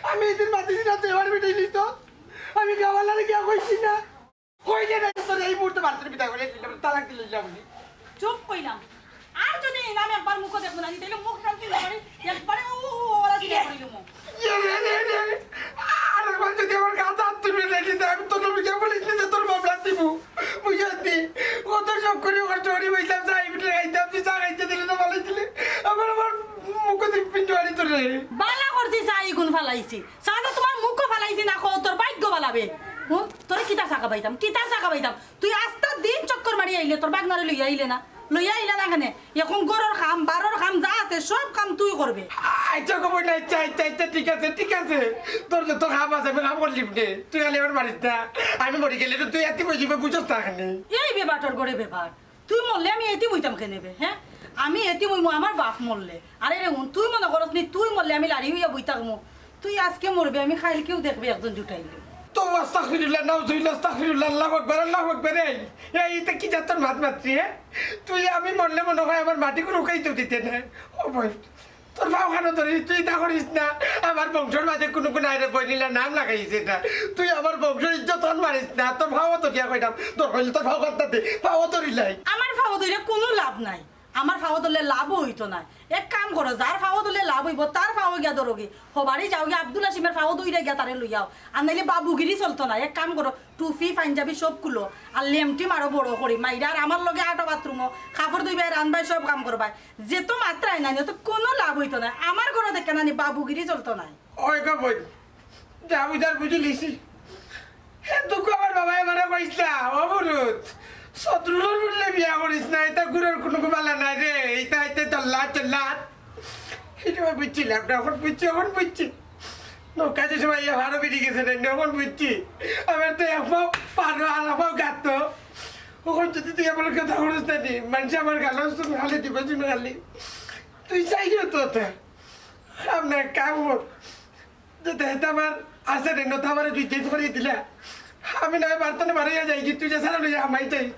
আমি এদিন মাতিছি না, তুই আমার ভিতরে নিত। আমি গাওয়ালারে গিয়া কইছি না। কইলে না তোর এই মুহূর্তে বাড়িতে বিদায় করে দিলাম, তালাক দিলে দিলাম আমি। চুপ কইলাম। আর যদি এই নামে একবার মুখো দেখবো না, তাইলে মুখ টান তুই একবারে, একবারে ও, ও, ও, ওরা চিন্তা করি দেবো। ইয়ে রে রে রে। আর একবার যদি আমার গায়ে হাত তুলে দেখি, তে আমি তোর নবীকে বলিস না যে তোর মামলা দিব। বুঝলি? কত শখ করি, কষ্ট করি বইলাম, চা ইগুন খাইতাম, তুই চা খাইতে দিলে না, ভালো দিলে। আবার আমার মুখো দিয়ে পিন্ডু আনি তোর রে। বালা করছি চা ইগুন ফালাইছি। চা তো তুমার মুখো ফালাইছি না, কও তোর ভাগ্য বালাবে। হুম? তোরে কিতা চা খাবাইতাম, কিতা চা খাবাইতাম? তুই আস্তা দিন চক্কর মারি আইলে, তোর বাগনারে লইয়া আইলে না, লইয়া আইলে না কেনে? এখন ঘরর কাম, বারর কাম যা আছে, সব কাম তুই করবে। আচ্ছা, খবর নাই, আচ্ছা, আচ্ছা, আচ্ছা, ঠিক আছে, ঠিক আছে। তোর যত কাম আছে, আমি কাম করলিমনে। তুই খালি আমার বাড়িত যা। আমি মরি গেলে তো তুই এতিম অই যিবে, বুঝছস না কেনে? এই বেবাটর ঘরে বেবার। তুই মরলে আমি এতিম অইতাম কেনে বে, হে? আমি এতিম অইমু আমার বাপ মরলে। আরে রে হুন, তুই মনো করস নি, তুই মরলে আমি লাড়ি অইয়া বই থাকমু। তুই আজকে মরবে, আমি কাইলকেউ দেখবে একজন জুটাইলে। তো আস্তাগফিরুল্লাহ, নাউজুবিল্লাহ, আস্তাগফিরুল্লাহ, আল্লাহু আকবার, আল্লাহু আকবার। এই, এই, ইটা কি জাতর মাত মাতরে, হে? তুই আমি মরলে মনো অয় আমার মাটি কুনু খাইতেও দিতে না। ও ভাই, তোর পাও খানো ধরি, তুই ইতা করিস না। আমার বংশর মাঝে কুনু কুনু আইরে বইনিলা নাম লাগাইছে না। তুই আমার বংশর ইজ্জত হন মারিস না। তোর পাও ধরিয়া কইতাম, তোর হইলে তোর পাও কাটতে দে, পাও ধরিলাই। আমার পাও ধরে কুনু লাভ নাই। আমার পাও ধরলে লাভও অইতো নায়। এক কাম করো, যার পাও ধরলে লাভ অইবো, তার পাও গিয়া ধরোগি। হবাড়ি যাওগি, আব্দুল হাসিমর পাও ধইরা গিয়া তারে লইয়াও। আর নাইলে বাবুগিরি চলতো নায়। এক কাম করো, টুপি, পাঞ্জাবি সব খুলো। আর লেমটি মারো বড় করি। মাইরা আর আমার লগে আটো বাথরুমো, কাপড় ধুইবায়, রানবায়, সব কাম করবায়। যেতো মাতরায় না, তো কুনু লাভ অইতো নায়। আমার ঘরো দেখে না নি, বাবুগিরি চলতো নায়। ওই গো বইন, যা বুঝার বুঝিলিছি। হে দুঃখ আমার বাবায় আমারে কইছলা, অবরোধ। শত্রুর বললে বিয়া করিস না, ইতা গুরুর কুনু বালা নাই রে, ইতা ইতা জল্লাদ, জল্লাদ। ইটা আমি বুঝছিলাম না, অখন বুঝছি, অখন বুঝছি। নৌকা যে সময় ইয়া ভালো বেরিয়ে গেছে না, অখন বুঝছি। আমার তো এক পাও পারো, আর এক পাও গাতো। অখন যদি তুই আমার কথা করিস না নি, মানুষ আমার গালো শুনে খালি দিবে, শুনে খালি। তুই চাইও তো তা। সামনে কাম কর। যে দেহটা আমার আছে রে, নতা আমারে দুই দিন করে দিলা। আমি না পারতাম না, বাড়িয়া যাই, কি তুই যে সারা লইয়া হামাই যাই।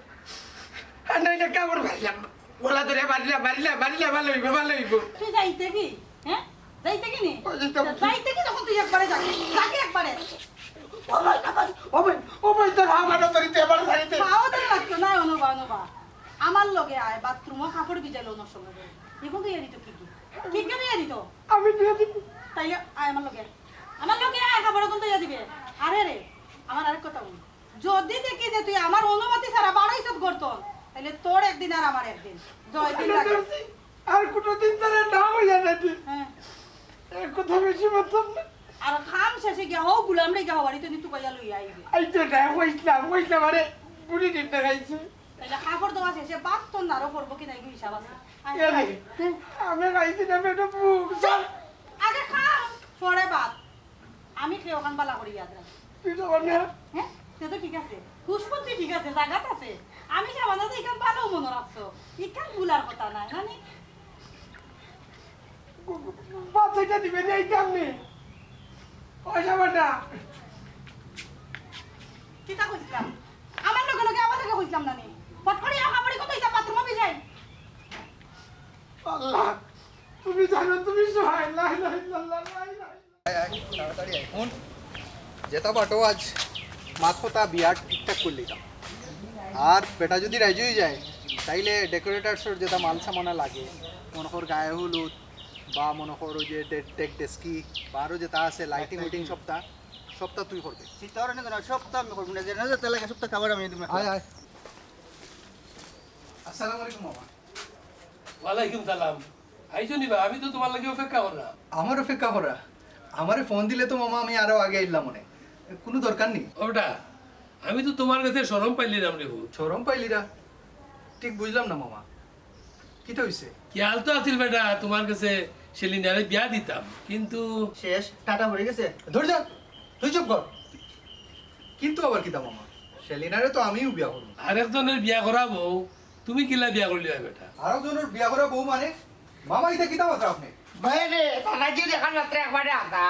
আর নাইলে কামড় মারিলাম, গলা ধরে মারিলা, মারিলা, মারিলা, ভালো হইবো, ভালো হইবো। তুই যাইতে কি? হ্যাঁ? যাইতে কি নি? ওই যাইতাম। যাইতে কি তখন তুই একবারে যাবি? যাবি একবারে। ও ভাই, ও ভাই, ও ভাই, ও ভাই, তোর হাত আটা ধরিতে, এবার ধরিতে। পাও ধরে রাখতো না, অনুবা, অনুবা। আমার লগে আয়, বাথরুমও কাপড় ভিজাইলো অন্য সময়। এখন তুই এদিকে কি কি? কি কেন এদিকে? আমি বিয়া দিব। তাইলে আয় আমার লগে। আমার লগে আয়, কাপড় এখন তো ইয়া দিবে। আরে রে, আমার আরেক কথা বল। যদি দেখি যে তুই আমার অনুমতি ছাড়া বাড়াইছত গর্তন, তাইলে তোর একদিন আর আমার একদিন। জয় দিন লাগে। আর কোনো দিন তারা না হইয়া যাবে। হ্যাঁ। এর কথা বেশি মাততাম না। আর কাম শেষে গিয়া হো গুলাম রে গিয়া হওয়ারি তো নিতু কইয়া লইয়া আইবে। এই তো না, কইছিলাম, কইছিলাম, আরে বুড়ি দিন দেখাইছে। তাইলে কাপড় দেওয়া শেষে বাদ তো নারো পড়বো কি নাই গো হিসাব আছে। আয়, এ রে, আয়। আমি খাইছি না পেটে ভুক। চল, আগে খা, পরে বাদ। আমি খেয়ে ওখান বালা করি ইয়াদ রাখি। তুই তো বল না। হ্যাঁ? সে তো ঠিক আছে। হুশবুদ্ধি ঠিক আছে, জাগাত আছে। আমি সামান্য তো ইখান ভালো মনে রাখছো। ইখান ভুলার কথা নাই, মানে? বাচ্চাটা দিবে না, এই কাম নেই। পয়সা বাটা। কিতা কইছিলাম? আমার লগে লগে আবার লগে কইছিলাম না নি? ফট করে ইয়া কাপড়ি কত ইতা বাথরুমে বিজাই। আল্লাহ, তুমি জানো, তুমি সহায়। লা ইলাহা ইল্লাল্লাহ, লা ইলাহা ইল্লাল্লাহ। আয়, আয়, তাড়াতাড়ি আয়। হুন, যেটা বাটো আজ মাত কথা বিয়ার ঠিকঠাক করি লিতাম। আর বেটা যদি রাজি হয়ে যায়, তাইলে ডেকোরেটার্সর যেটা মাল সামানা লাগে, মনে কর গায়ে হলুদ, বা মনে কর ওই যে ডে-, ডেক ডেস্কি, বা আরো যেটা আছে, লাইটিং উইটিং, সবটা, সবটা তুই করবে। চিন্তা করে না, সবটা আমি করবো না, যে না যেটা লাগে সবটা খাবার আমি দিব। আয়, আয়। আসসালামু আলাইকুম মামা। ওয়ালাইকুম সালাম। আইছো নি বা? আমি তো তোমার লাগি অপেক্ষা করলাম। আমার অপেক্ষা করা? আমারে ফোন দিলে তো মামা আমি আরো আগে আইলাম মনে। কোনো দরকার নেই। ওটা, আমি তো তোমার কাছে শরম পাইলিলাম রে বউ। শরম পাইলিরা? ঠিক বুঝলাম না মামা, কিতা হইছে? খেয়াল তো আছিল বেটা, তোমার কাছে সেলিনারে বিয়া দিতাম, কিন্তু শেষ, টাটা পড়ে গেছে। ধরে যা, তুই চুপ কর। কিন্তু আবার কিতা মামা, সেলিনারে তো আমিও বিয়া করবো। আরেকজনের বিয়া করা বউ তুমি কিলা বিয়া করলি হয় বেটা? আরেকজনের বিয়া করা বউ মানে? মামা, ইটা কিতা মাতরা আপনে? ভাই রে, তারা যে দেখার মাত্র একবারে আধা।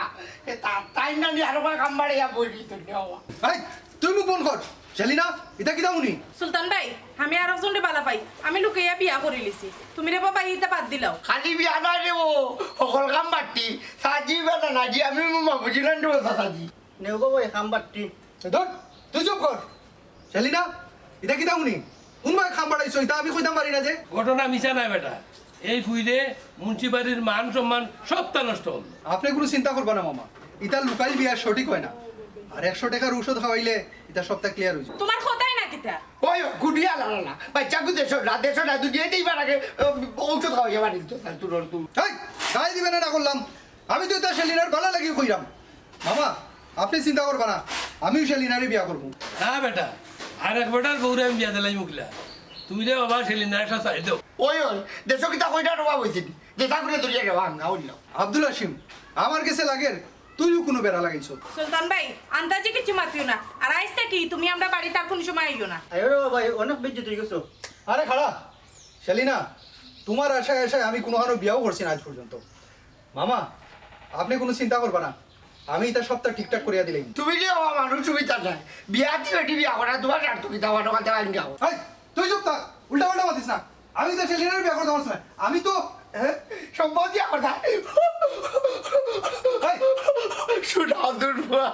এ তা-, তাই না নি আরো কয় কাম বাড়ে ইয়া বই দিত নি বাবা। এই, তুই মুখ বন্ধ কর। সেলিনা, ইটা কিতা হুনি? সুলতান ভাই, আমি আরেকজনরে বালা পাই। আমি লুকাইয়া বিয়া করি লিছি। তুমি রে বাবা, ইটা বাদ দিলাও। খালি বিয়া নায় রে ও, হকল কাম বাট্টি। সাজি বেটা না জি, আমি মামা বুঝি না রে ও সাজি। নেও গো ভাই, কাম বাট্টি। এ ধর, তুই চুপ কর। সেলিনা, ইটা কিতা হুনি? কোন ভাই কাম বাড়াইছো? ইটা আমি কইতাম পারি না যে। ঘটনা মিছা নায় বেটা। এই ফুইলে মুন্সি বাড়ির মান সম্মান সবটা নষ্ট হল। আপনে কোনো চিন্তা করবা না মামা, ইটা লুকাই বিয়া সঠিক হয় না। আর একশো টাকার ঔষধ খাওয়াইলে ইটা সবটা ক্লিয়ার হয়ে যায়। তোমার কথাই না কিতা? ওই, ওই, গুডিয়া লালালা। বাচ্চা গু দেশো না, দেশো না, দুনিয়া নেই বানাকে, ও, ঔষধ খাওয়াইয়া বাড়ি দিত, তার তুরন্ত। এই, গায়ে দিবে না, না করলাম। আমি তো ইটা সেলিনার বালা লাগি কইরাম। মামা, আপনে চিন্তা করবা না, আমিও সেলিনারে বিয়া করবো। না বেটা, আর এক বেটার বউরে আমি বিয়া দিলাই মুখলা। তুমি রে বাবা সেলিনার একটা চাই দেও। ওই, ওই, দেশো কিতা কইটা রবা বইছে নি? যেটা করে ধরিয়া গেল, আঙ্গা হইল। আব্দুল হাসিম, আমার গেছে লাগের, তুইও কোনো বেড়া লাগাইছ। সুলতান ভাই, আন্দাজে কিছু মাতিও না। আর আইজ থাকি তুমি আমরা বাড়িত আর কোনো সময় আইও না। আয়ো রে বাবা, অনেক বেজ্জত হয়ে গেছো। আরে খাড়া, সেলিনা, তোমার আশায় আশায় আমি কোনোখানো বিয়াও করছি না আজ পর্যন্ত। মামা, আপনে কোনো চিন্তা করবা না, আমি ইটা সবটা ঠিকঠাক করিয়া দিলাম। তুমি যে বাবা মানুষ, তুমি তা নাই। বিয়া দি বেটি বিয়া করা, তোমার আর তুমি দাওয়া টোকা দেওয়া গাও। এই, তুই চুপ থাক, উল্টা পাল্টা মাতিস না। আমি তো সেলিনার বিয়া করতে পারছি না। আমি তো হ্যাঁ? সম্পদ দিয়া কথা। এই, শুনো, দুর্বা,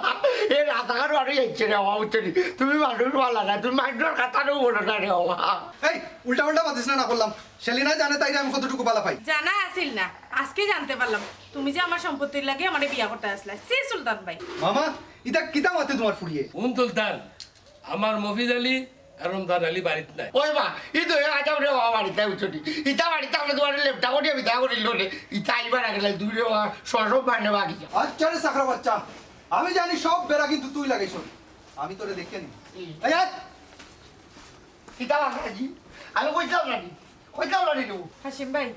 এ রাস্তাঘাট বাড়ি যাচ্ছে রে বাবা, বুঝছো নি? তুমি মানুষ ভালা না, তুমি মাইনষর কথাটাও বলো না রে বাবা। এই, উল্টা পাল্টা মাতিস না, না করলাম। সেলিনা জানে তাইরে আমি কতটুকু ভালা পাই। জানা আছিল না, আজকে জানতে পারলাম তুমি যে আমার সম্পত্তির লাগি আমারে বিয়া করতে আসলা। ছি সুলতান ভাই। মামা, ইতা কিতা মাতে তোমার ফুড়িয়ে? কোন সুলতান? আমার মফিজ আলী আর রমজান আলী বাড়িত নাই। ওই মা, ই তো আজ আমরা বাবা বাড়িত নাই, বুঝছো নি? ইতা বাড়িত আমরা তোমার লেপটা করিয়া বিদায় করিল রে। ইতা আইবার আগে লাই দুই রে বাবা, সরব মানে বাকি যা। আচ্ছা রে চাকরা বাচ্চা, আমি জানি সব বেড়া কিন্তু তুই লাগাইছ। আমি তোরে দেখে নি। এই আয়। কিতা বাকি আজি? আমি কইতাম না নি। কইতাম না নি তো। হাসিম ভাই,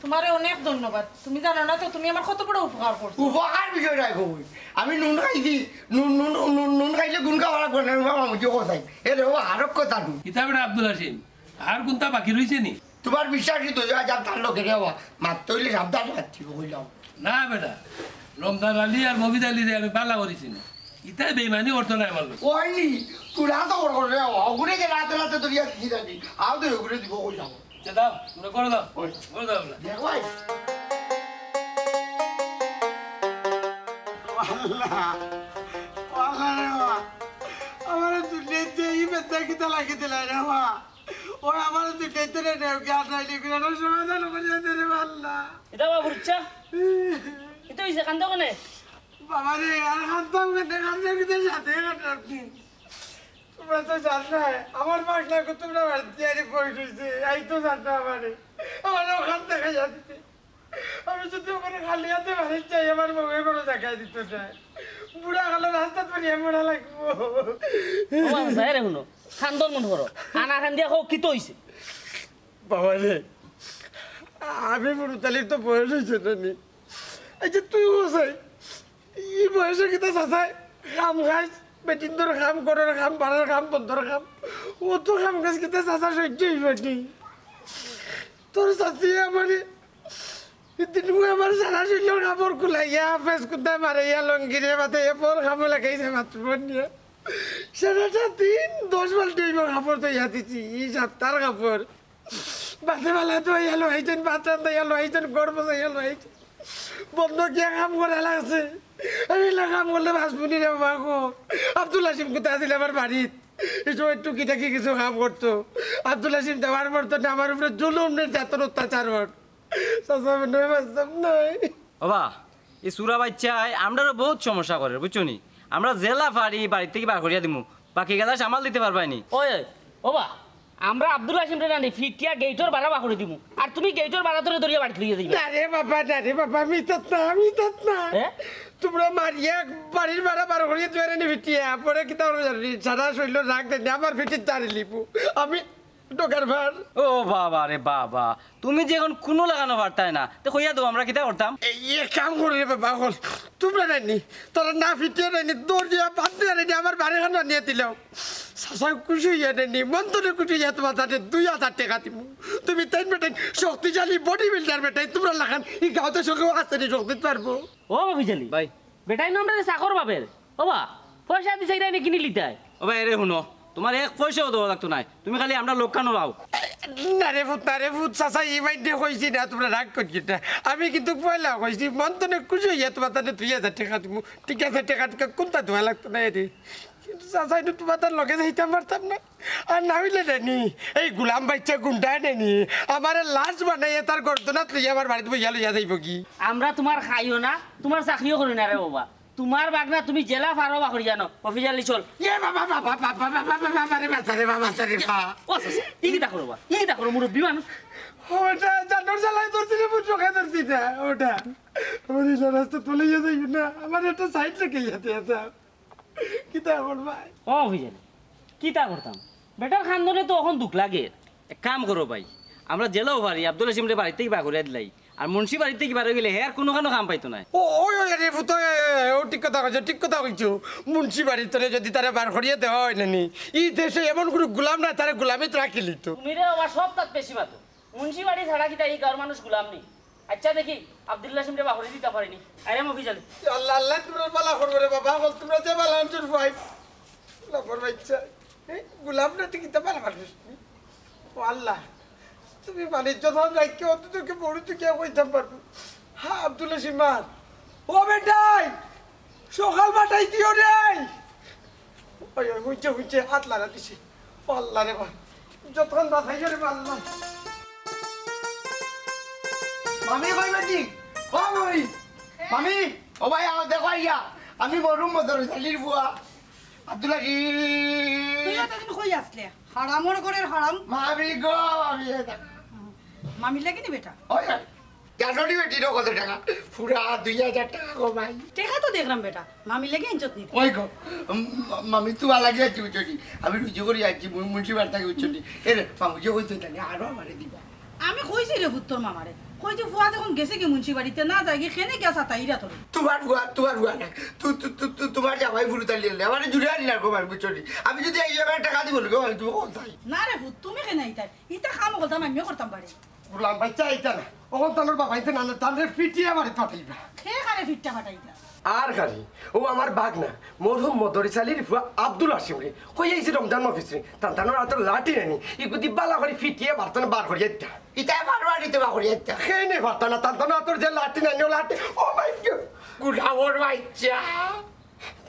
তোমারে অনেক ধন্যবাদ। তুমি জানো না তো তুমি আমার কত বড় উপকার করছো। উপকার বিষয় নাই কই। আমি নুন খাইছি, নুন, নুন, নুন, নুন খাইলে গুণ খাওয়া লাগবে না, মামা মুখে কোথায়? এ রে বাবা, আরক কথা নুন। কিতা বেটা আব্দুল হাসিম, আর কোনটা বাকি রইছে নি? তোমার বিশ্বাসই তো, যা যা তার লোকে রে বাবা, মারতে হইলে সাবধানে মারতে হবে, কইলাম। না বেটা, রমজান আলী আর মফিজ আলী রে আমি পালা করিছি না। ইতায় বেইমানি করতো না আমার লোক। ওই নি, তোরা তো বড় করে রে বাবা, ওগুলো যে রাতে রাতে ধরিয়া দিছি জানি, আও তো ওগুলো দিব, কইলাম। আচ্ছা, দাও, তোমরা করে দাও। ওই। করে দাও আমরা। দেখ ভাই। আল্লাহ, আল্লাহ রে বাবা, আমার দুনিয়াতে এই বেদনা কিতা লাগি দিলাই রে বাবা। ওই আমার দুনিয়াতে রে নেও কি আর নাই রে, কোনো সমাধান করে দে রে আল্লাহ। এটা বাবা বুঝছা? এটা হইছে কান্দো কেনে? বাবা রে, আর কান্দতাম কেনে, কান্দতাম কিন্তু সাথে কান্দতাম। তোমরা তো জানো না, আমার পাগলা কুতুবরা বাড়িতে আরে বই রইছে, এই তো জানো আমারে, আমার ওখান থেকে যাচ্ছে। আমি যদি ওখানে খালি হাতে বাড়ি যাই, আমার বউয়ে কোনো জায়গায় দিত না। বুড়া গেল রাস্তা ধরিয়া মরা লাগবো। ও বাবা, যাই রে হুনো, খান্দন মন করো, আনা খান দিয়া কও, কিতা হইছে? বাবা রে, আমি বুড়ুতালির তো বয়স হয়েছে না নি। এই যে তুই ও সাই, এই বয়সে কিতা চাচায় কাম খাইস, বেটিন্তর কাম, ঘরর কাম, বাড়ার কাম, বন্দর কাম, ও তো কাম কাজ কিতা চাচা সহ্য হইব নি? তোর চাচি আমারে, দিন আমার সারা শরীরের কাপড় খুলাইয়া, ফেস কুন্তা মারাইয়া, লঙ্গিরে বাতাইয়া, বল কামো লাগাইছে বাথরুম নিয়ে। সারাটা দিন দশ বালতি হইব কাপড় ধইয়া দিছি, এই সাপ্তার কাপড়। বাদে বালা তো ইয়া লইছেন, বাদ রান্দা ইয়া লইছেন, ঘর বসা ইয়া লইছেন। বন্ধ গিয়া কাম করা লাগছে। আমি এলা কাম করলে বাঁচবো নি রে বাবা গো। আব্দুল হাসিম কোথায় আছিল আমার বাড়িত? এই সময় টুকি টাকি কিছু কাম করতো। আব্দুল হাসিম দেওয়ার পর তো না আমার উপরে জুলুম নির্যাতন অত্যাচার ওর। চাচা মনে হয় বাঁচতাম নাই। বাবা, এই সুরা বাচ্চায় আমরারও বহুত সমস্যা করে, বুঝছো নি? আমরা যেলা পারি বাড়ি থাকি বার করিয়া দিমু, বাকি গেলা সামাল দিতে পারবায় নি। ওই, ওই, ওবা, আমরা আব্দুল হাসিমরে নানি ফিটিয়া গেইটর বারা বার করি দিমু, আর তুমি গেইটর বারা ধরে ধরিয়া বাড়িত লইয়া যাইবা। না রে বাবা, না রে বাবা, আমি ইতাত না, আমি ইতাত না। হ্যাঁ? তোমরা মারিয়া বাড়ির বারা বার করিয়া দিবায় নি ফিটিয়া, পরে কিতা করবো জানো নি? সারা শরীর রাগ দেন, আমার ফিটির তারি লিবু। আমি ঢোকার ভার। ও বাবা রে বাবা, তুমি যে এখন কুনু লাগানো পারতায় না, তে কইয়া দেও আমরা কিতা করতাম? এই এক কাম করো রে বাবা, অকল তোমরা নানি, তারা না ফিটিয়া নানি, দৌড় দিয়া বাদ দিয়া নানি, আমার বাড়ি খান আনিয়া দিলাও। চাচা খুশি হইয়া নানি, মন তনে খুশি হইয়া তোমার তাতে দুই হাজার টেকা দিমু। তুমি তাইন বেটাইন শক্তিশালী বডি বিল্ডার বেটাইন, তোমরা লাখান এই গাঁওতে সঙ্গে আসতে নি শক্তি পারবো। ও বাবি জালি ভাই। বেটাইন আমরারে চাকর ভাবের। ওবা, পয়সা দিছে এরা এনে কিনি লিতায়। ওবা, এরে হুনো, তোমার এক পয়সাও দেওয়া লাগতো নায়, তুমি খালি আমরা লোকখানো পাও। না রে ফুত, না রে ফুত, চাচা, ই মাইন্ডে কইছি না, তোমরা রাগ করিও না। আমি কিন্তু পয়লা কইছি, মন তনে খুশি হইয়া তোমার তাতে দুই হাজার টেকা দিমু। ঠিক আছে, টেকা টেকা কোনটা দেওয়া লাগতো না রে। কিন্তু চাচা, একটু তোমার তার লগে যাইতাম পারতাম না। আর না হইলে নানি, এই গুলাম বাচ্চা গুন্ডা নানি, আমারে লাশ বানাইয়া তার গর্দনাত লইয়া আমার বাড়িত বইয়া লইয়া যাইব কি? আমরা তোমার খাইও না, তোমার চাকরিও করি না রে বাবা। তোমার বাগনা তুমি যেলা পারো বা করি জানো, অফিস আলি চল। এ বাবা, বাবা, বাবা, বাবা, বাবা, বাবা রে, বাবা রে, বাবা রে, বাবা। ও চাচা, ই কিতা করো বা? ই কিতা করো, মুরব্বী মানুষ। ওটা জানোর জ্বালায় ধরছি রে, বুঝ চোখে ধরছি না, ওটা। আমার এই রাস্তা তুলে গিয়ে যাইবি না, আমার একটা সাইড রেখে যেতে আছে। কিতা করবায়? ও অফিস আলি, কিতা করতাম? বেটার খান্দনে তো এখন দুখ লাগে। এক কাম করো ভাই, আমরা যেলাও পারি আব্দুল হাসিমরে বাড়ি থাকি বার করিয়া দিলাই। আর মুন্সি বাড়ি থাকি বার হয়ে গেলে হে আর কোনো কানো কাম পাইতো না। ও, ওই, ওই, আরে ফুত, ওই, ওই, ওই, ও ঠিক কথা কইছো, ঠিক কথা কইছো। মুন্সি বাড়ি তনে যদি তারে বার করিয়া দেওয়া হয় না নি, ই দেশে এমন কোনো গুলাম না, তারে গুলামিত রাখি লিতো। তুমি রে বাবা সব তাত বেশি মাতো। মুন্সি বাড়ি ছাড়া কিতা এই গাঁওর মানুষ গুলাম নি? আচ্ছা দেখি, আব্দুল হাসিমরে বার করি দিতাম পারি নি। আরে মফিজ আলি। আল্লাহ, আল্লাহ, তোমরা বালা করবো রে বাবা, বল তোমরা যে বালা আনছো ভাই। লাফর বাচ্চা। এই গুলাম না, তুই কিতা বালা মানুষ? ও আল্লাহ। তুমি মানে যখন রাখিও, অত তোকে বড় তুই কে কইতাম পারবো? হ্যাঁ, আব্দুল হাসিম মার। ও বেটাই, সকাল বাটাই দিও রে। ওই, ওই, হুইছে, হুইছে, হাত লাগা দিছে। ও আল্লাহ রে বা, যতক্ষণ বাঁচাইও রে বা আল্লাহ। মামি কই বেটি? ও মামি, মামি, ও ভাই, আও দেখো আইয়া, আমি মরহুম মদর আলীর ফুয়া আব্দুল হাসিম। তুই এতদিন কই আসলে? হারামর ঘরের হারাম। মামি গো, মামি, এ দেখো। মামির লাগি নি বেটা? ওই, ওই। জানো নি বেটি রে কত টেকা? পুরা দুই হাজার টেকা গো ভাই। টেকা তো দেখলাম বেটা, মামির লাগি আনছত নি। ওই গো, উম, মামি তুমার লাগি আনছি বুঝছো নি? আমি রুজি করি আনছি, মুন্সি বাড়ি থাকি বুঝছো নি? এ রে, মামু যে কইছে জানি, আরো আমারে দিবা। আমি কইছি রে পুত তোর মামারে, কই যে ফুয়া যখন গেছে কি মুন্সি বাড়িতে না যায় কি, কেনে গেছা তাইরা তোর। তুমার ফুয়া, তুমার ফুয়া না। তু-, তু-, তু-, তু-, তুমার জামাই ফুরুতালি আনলে, আমারে জুড়ে আনি না গো ভাই বুঝছো নি? আমি যদি এই জায়গায় টেকা দিব না গো ভাই, তুমি কোথায়? না রে পুত, তুমি কেনে আইতাই? ইতা কাম করতাম, আমিও করতাম পারি। গোলাম বাচ্চা আইতা না। ও তানোর বাবা আইতে না, না, তানরে ফিটিয়া বাড়ি পাঠাইবা। কে কারে ফিটটা পাঠাইতা? আর কারে, ও আমার ভাগনা, মরহুম মদরিস আলীর ফুয়া আব্দুল হাসিম রে। কই আইছে রমজান মফিস রে, তান তানোর আতর লাঠি নানি, ইগুদি বালা করি ফিটিয়া বার্তন বার করিয়া দিতা। ইতা বারবার দিতে বার করিয়া দিতা। খেয়ে নে পারতা না, তান তানোর আতর যে লাঠি নানি, ও লাঠি, ও মাই গড। গোলামর বাচ্চা।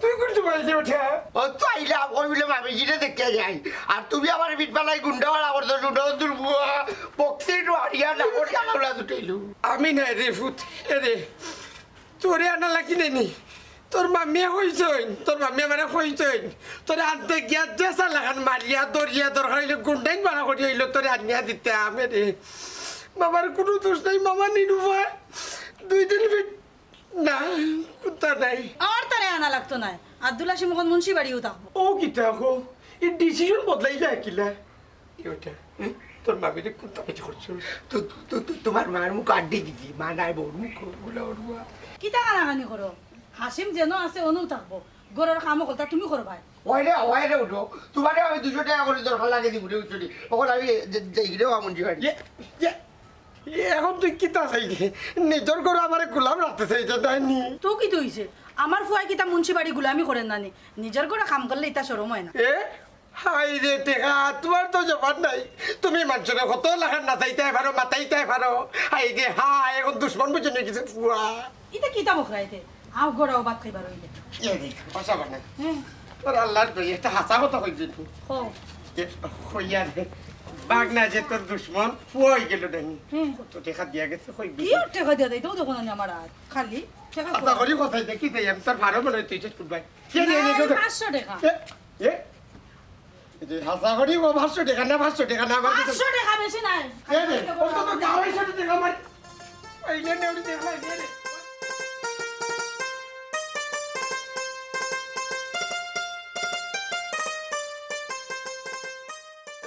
তুই কোন সময় এসে উঠে? ও তো আইলাম, ওই বলে মামি জিরে দেখতে যাই। আর তুমি আমার পিঠ পালাই গুন্ডা বাড়া করছো, ছোট বন্ধুর বুয়া, বক্তি একটু হারিয়া না করিয়া তোলা দুটাইলু। আমি নাই রে ফুত, এ রে, তোরে আনা লাগি নেনি। তোর মামিয়ে কইছইন, তোর মামিয়ে মানে কইছইন, তোরে আনতে গিয়া যে সালাখান মারিয়া, দরিয়া দরকার হইলে গুন্ডাইন বাড়া করিয়া হইলো তোরে আনিয়া দিতে আমি রে। মামার কোনো দোষ নাই, মামা নিরুপায়। দুই দিন পিঠ না, কুন্তা নাই। আর তারে আনা লাগতো নায়। আব্দুল হাসিম অখন মুন্সি বাড়িও থাকবো। ও কিতা কও? এই ডিসিশন বদলাই যায় কিলা? কি ওটা? হুম? তোর মামিরে কুন্তা কিছু করছো? তো, তো, তো, তো, তোমার মার মুখ আড্ডি দিছি। মা নাই বউর মুখ গুলা ওর মা। কিতা কানাকানি করো? হাসিম যেন আছে, অনও থাকবো। ঘরর কাম অকলতা তুমি করবায়। ওই রে, ওই রে, উঠো। তোমারে আমি দুইশো টেকা করি দরকার লাগে দিমু রে, উঠো রে। অখন আমি যে, যে, যে, গিরে মুন্সি বাড়ি। ইয়ে, ইয়ে। এ, অখন তুই কিতা চাইলি? নিজর ঘরো আমারে গোলাম রাখতে চাইছস নানি? তো কিতা অইছে? আমার ফুয়ায় কিতা মুন্সি বাড়ি গোলামি করের নানি? নিজর ঘরো কাম করলে ইতা শরম অয় না? এ? হায় রে টেকা, তোমার তো জবান নাই। তুমি মানষরে কত লাখান নাচাইতায় পারো, মাতাইতায় পারো। হায় রে হায়, অখন দুশমন বুঝে নিয়া গেছে ফুয়া। ইতা কিতা বকরাইতে? আও ঘরো আও, ভাত খাইবার অইলে। এ রে, বাসা বানাই। হুম। তোর আল্লাহর দোহাই, একটা হাছা কথা কইবি তুই। কও। এ, কইয়া রে, ভাগনা যে তোর দুশমন, ফুয়া অইগেলো নানি। হুম। কত টেকা দিয়া গেছে, কইবি। কি আর টেকা দিয়া দেয়? তো দেখো না আমার হাত, খালি টেকা আশা কই? করি কথা দেখি দেই, আমি তোর ভালো মনে হয় তুই যে ফুটবাই। কে দিয়ে না, গেছে? পাঁচশো টেকা। এ, এ, এই যে হাছা করি ও পাঁচশো টেকা না, পাঁচশো টেকা না, আমার কাছে পাঁচশো টেকা বেশি নাই। এ রে, অন্তত আড়াইশো টেকা আমার। এই নে, নে, ওরে দে, ভাই, নে রে।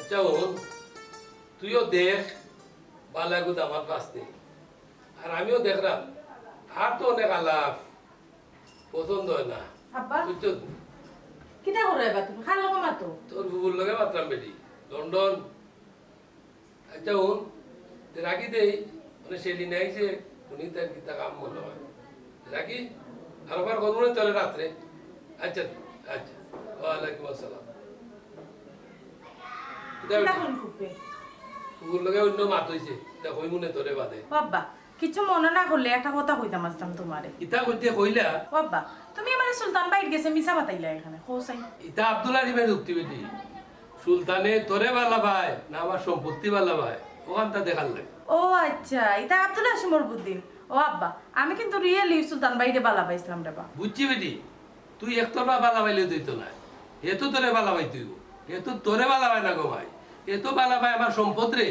আচ্ছা, হুন, তুইও দেখ, বালা গুদ আমার পাস নেই। আর আমিও দেখলাম, আর তো অনেক আলাপ পছন্দ হয় না। আব্বা? বুঝছো? কিতা করো এবার তুমি? কার লগে মাতো? তোর ফুফুর লগে মাতরাম বেটি, লন্ডন। আচ্ছা, হুন, তে রাখি দেই, মানে, সেলিনা আইছে, উনি তার কিতা কাম মনে হয়। রাখি, আর আবার করবো না তাহলে রাত্রে। আচ্ছা, আচ্ছা, ওয়ালাইকুম আসসালাম। কিতা কিতা বেটি? কোন ফুফে? ফুফুর লগে অন্য মাত হইছে, তা কইমু নে তোরে বাদে। বাবা, কিছু মনে না করলে একটা কথা কইতাম আসতাম তোমারে। ইতা কইতে কইলা? ও আব্বা, তুমি আমারে সুলতান ভাইর গেছে মিছা মাতাইলা এখানে, কও চাই। ইতা আব্দুল আলিমের যুক্তি বেটি। সুলতানে তোরে বালা পায় না আমার সম্পত্তি বালা পায়, ওখানটা দেখার লাগে। ও আচ্ছা, ইতা আব্দুল হাসিমর বুদ্ধিন। ও আব্বা, আমি কিন্তু রিয়েলি সুলতান ভাইরে বালা পাইছিলাম রে বা। বুঝছি বেটি, তুই একতরফা বালা পাইলে দিত না, হে তো তোরে বালা পাইতে হইব। হে তো তোরে বালা পায় না গো ভাই, হে তো বালা পায় আমার সম্পদ রে।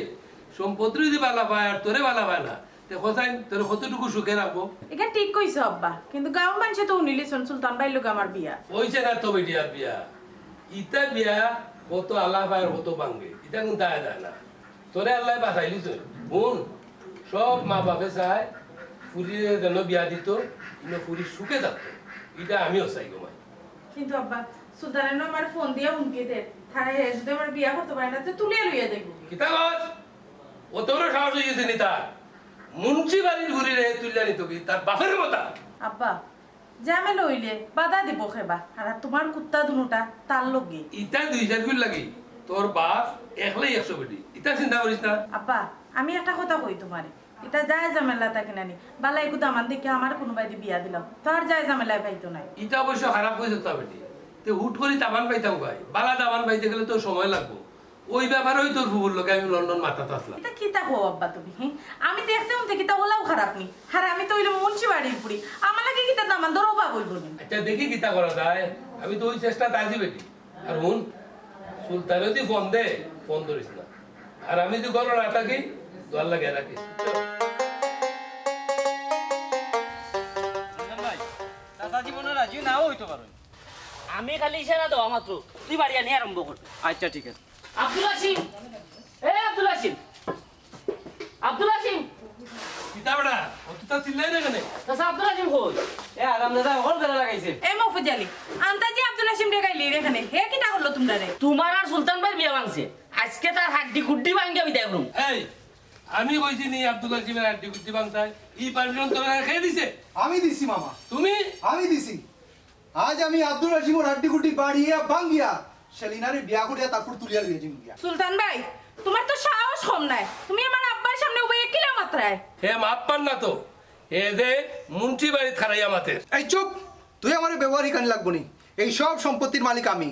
সম্পদ রে যদি বালা পায় আর তোরে বালা পায় না, তে হোসাইন তোরে কতটুকু সুখে রাখবো? এটা ঠিক কইছো আব্বা, কিন্তু গাঁওর মানুষে তো হুনিলিছন সুলতান ভাইর লগে আমার বিয়া। অইছে না তো বেটি আর বিয়া, ইতা বিয়া কত আলাপ আর কত ভাঙ্গে, ইতা কোন দায় যায় না। তোরে আল্লাহ বাঁচাইলিছন। হুন, সব মা বাপে চায় ফুরিরে যেন বিয়া দিত, ইনো ফুরি সুখে থাকতো। ইটা আমিও চাই গো মাই। কিন্তু আব্বা, সুলতানে না আমার ফোন দিয়া হুমকি দে, তারে হে যদি আমার বিয়া করতে পারে না, তে তুলিয়া লইয়া যাইব। কিতা কস? অত বড় সাহস হয়ে গেছে নি তার? মুন্সি বাড়ির ফুরিরে তুলিয়া নিত কি তার বাপের মতা? আব্বা, ঝামেলা হইলে বাধা দিব খেবা, আর তোমার কুত্তা দুনুটা তার লগে। ইতা দুই চার গুণ লাগি। তোর বাপ একলাই একশো বেটি, ইতা চিন্তা করিস না। আব্বা, আমি একটা কথা কই তুমারে, ইতা যায় ঝামেলা থাকি না নি, বালা এগু দামান দেখি আমার কুনুবায়দি বিয়া দিলাও, তো আর যায় ঝামেলায় পাইতো নায়। ইটা অবশ্য খারাপ কইছস না বেটি, তে হুট করি দামান পাইতাম কই? বালা দামান পাইতে গেলে তো সময় লাগবো। ওই ব্যাপারেউ তোর ফুফুর লগে আমি লন্ডন মাতাত আছলাম। ইতা কিতা কও আব্বা তুমি, হি? আমি দেখতে হুনতে কিতা অলাউ খারাপ নি? আর আমি তো অইলাম মুন্সি বাড়ির ফুড়ি, আমার লাগি কিতা দামান দরকার অইবো নি? আচ্ছা, দেখি কিতা করা যায়, আমি তো ওই চেষ্টাত আছি বেটি। আর হুন, সুলতানে যদি ফোন দে, ফোন ধরিস না। আর আমি যদি ঘরো না থাকি, দোয়ার লাগাই রাখিস। ভাই, চাচাজি মনে রাজি নাও অইতো পারইন। আমি খালি ইশারা দেওয়া মাত্র, তুই বাড়ি আনি আরম্ভ কর। আচ্ছা, ঠিক আছে। আব্দুল হাসিম, এ আব্দুল হাসিম, আব্দুল হাসিম। কিতা বেটা, অতটা চিল্লাই না কেনে? চাচা, আব্দুল হাসিম কই? এ আরাম দাদা, অখন বেলা লাগাইছে। এ মফুজ আলী, আনতা যে আব্দুল হাসিমরে গাইলিরে কেনে, হে কিতা করলো তুমরারে? তুমার আর সুলতান ভাইর বিয়া ভাংছে, আইজকে তার হাড্ডি গুড্ডি ভাঙ্গিয়া বিদায় করমু। এই, আমি কইছি নি আব্দুল হাসিমর হাড্ডি গুড্ডি ভাংতায়? ই পারমিশন তোরে কে দিছে? আমি দিছি মামা। তুমি? আমি দিছি। আইজ আমি আব্দুল হাসিমর হাড্ডি গুড্ডি বাড়িয়া ভাঙ্গিয়া সেলিনারে বিয়া করিয়া তারপর তুলিয়া লইয়া যিমু গিয়া। সুলতান ভাই, তুমার তো সাহস কম নায়, তুমি আমার আব্বার সামনে উবাইয়া কিলা মাতরায়? হে মাফ পান না তো, এ যে মুন্সি বাড়িত খাড়াইয়া মাতের। এই চুপ, তুই আমারে ব্যবহার হিকানি লাগবো নি। এই সব সম্পত্তির মালিক আমি।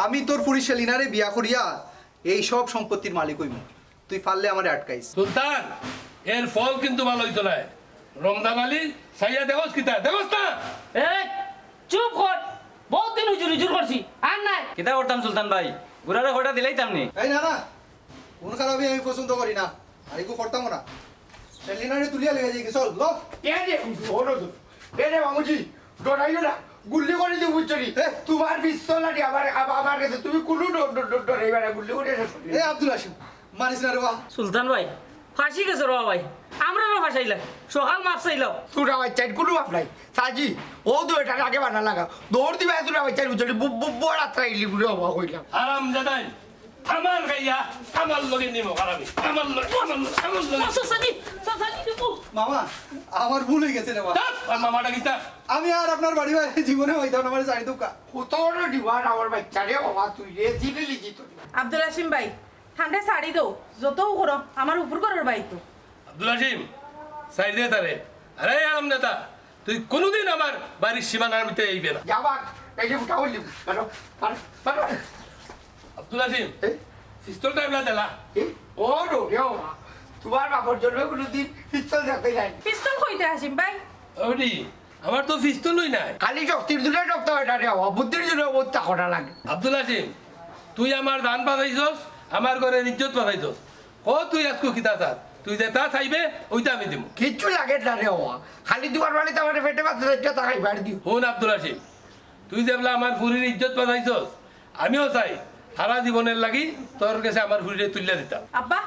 আমি তোর ফুড়ি সেলিনারে বিয়া করিয়া এই সব সম্পত্তির মালিক অইমু। তুই পারলে আমারে আটকাইস। সুলতান, এর ফল কিন্তু ভালা অইতো নায়। রমজান আলী, চাইয়া দেখোস কিতা? দেখোস না? এই, চুপ কর। বউত দিন হুজুর হুজুর করছি, আর নায়। কিতা করতাম সুলতান ভাই? বুড়ারে কয়টা দিলাইতাম নি? এই না না, খুন খারাপি আমি পছন্দ করি না, আর এগু করতামও না। সেলিনারে তুলিয়া লইয়া যাই, চল, ল। এ রে, ওরো তো। এ রে মামুজি, ডরাইও না, গুল্লি করি দিব বুঝছো নি? এ। তুমার পিস্তল আনি আমার, আম-, আমার গেছে, তুমি কুনু ড-, ড-, ড-, ডরাইবা না, গুল্লি করি শেষ করি। এ আব্দুল হাসিম, মারিস না রে বা। সুলতান ভাই, ফাঁসি গেছে রে বা ভাই, আমরারে ফাঁসাইলা, সকাল মাফ চাইলাও। তোরা ভাই চাইট কুনু মাফ নাই। সাজি, ও তো এটার আগে বানা লাগা। দৌড় দিবা তোরা ভাই চাইট বুঝলি, বু-, বু-, বড় আত্রা ইলি গুলো হবা কইলাম। হারাম জাদাই, আমার গাইয়া, আমার লগে নিমক হারামি, আমার লগে, আমার লগে, আমার লগে। চাচা, চাচি, চাচা, চাচি, দেখো। মামা, আমার ভুল অই গেছে রে বা। ধ্যাৎ, আর মামা ডাকিস না। আমি আর আপনার বাড়ি বাইরে জীবনে অইতাম না, আমার চারি দোকা। কত বড় ডিমান্ড আমার বাচ্চা রে বাবা, তুই রে জিতে লিখি তো। আব্দুল হাসিম ভাই, ঠান্ডা ছাড়ি দেও, যতউ করো, আমার উপর ঘরর ভাই তো। আব্দুল হাসিম, ছাড়ি দে তারে। আরে আরাম দাদা, তুই কুনুদিন আমার বাড়ির সীমানার ভিতরে আইবে না। যা বাঘ, এই যে উঠা বললি, মারো, মারো, মারো। আব্দুল হাসিম, এই? পিস্তলটা এবলা দেলা। এই? ও রে, রে বাবা, তুমার বাপর জন্মে কুনুদিন পিস্তল দেখতে নাই। পিস্তল কইতে হাসিম ভাই? ওডি, আমার তো পিস্তলই নাই। খালি শক্তির জোরে শক্ত অয় না রে বাবা, বুদ্ধির জোরে বহুত তাকড়া লাগে। আব্দুল হাসিম, তুই আমার জান বাচাইছস, আমার ঘরর ইজ্জত বাচাইছস। ক তুই আইজকু কিতা চাস? তুই যেতা চাইবে, অউতা আমি দিমু। কিচ্ছু লাগে না রে বাবা, খালি তুমার বাড়িত আমার পেটে ভাত চাইরটা তা খাইবার দিও। হুন আব্দুল হাসিম, তুই যেবলা আমার ফুড়ির ইজ্জত বাচাইছস, আমিও চাই হারা জীবনর লাগি তোর গেছে আমার ফুড়িরে তুলিয়া দিতাম। আব্বা,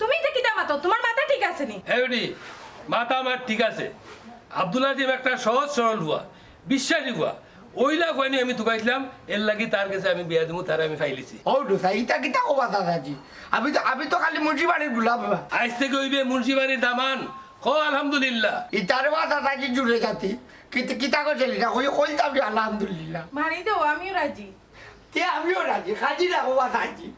তুমি ইতা কিতা মাতো? তুমার মাথা ঠিক আছে নি? হে বেটি, মাথা আমার ঠিক আছে। আব্দুল হাসিম একটা সহজ সরল ফুয়া, বিশ্বাসী ফুয়া। অইলা ফুয়াইন আমি তুকাইছলাম, এরলাগি তার গেছে আমি বিয়া দিমু, তারে আমি পাইলিছি। ও ডুসা, ইতা কিতা কও বা চাচাজি? আমি তো, আমি তো খালি মুন্সি বাড়ির গোলাম। আইজ থাকি অইবে মুন্সি বাড়ির দামান। ক আলহামদুলিল্লাহ। ইতারে বা চাচাজি জুরে জাতি। কিতা, কিতা কইছলি না? কই, কইতাম নি আলহামদুলিল্লাহ। মারি দেও, আমিও রাজি। তে আমিও রাজি, খাজি না কও বা চাচাজি।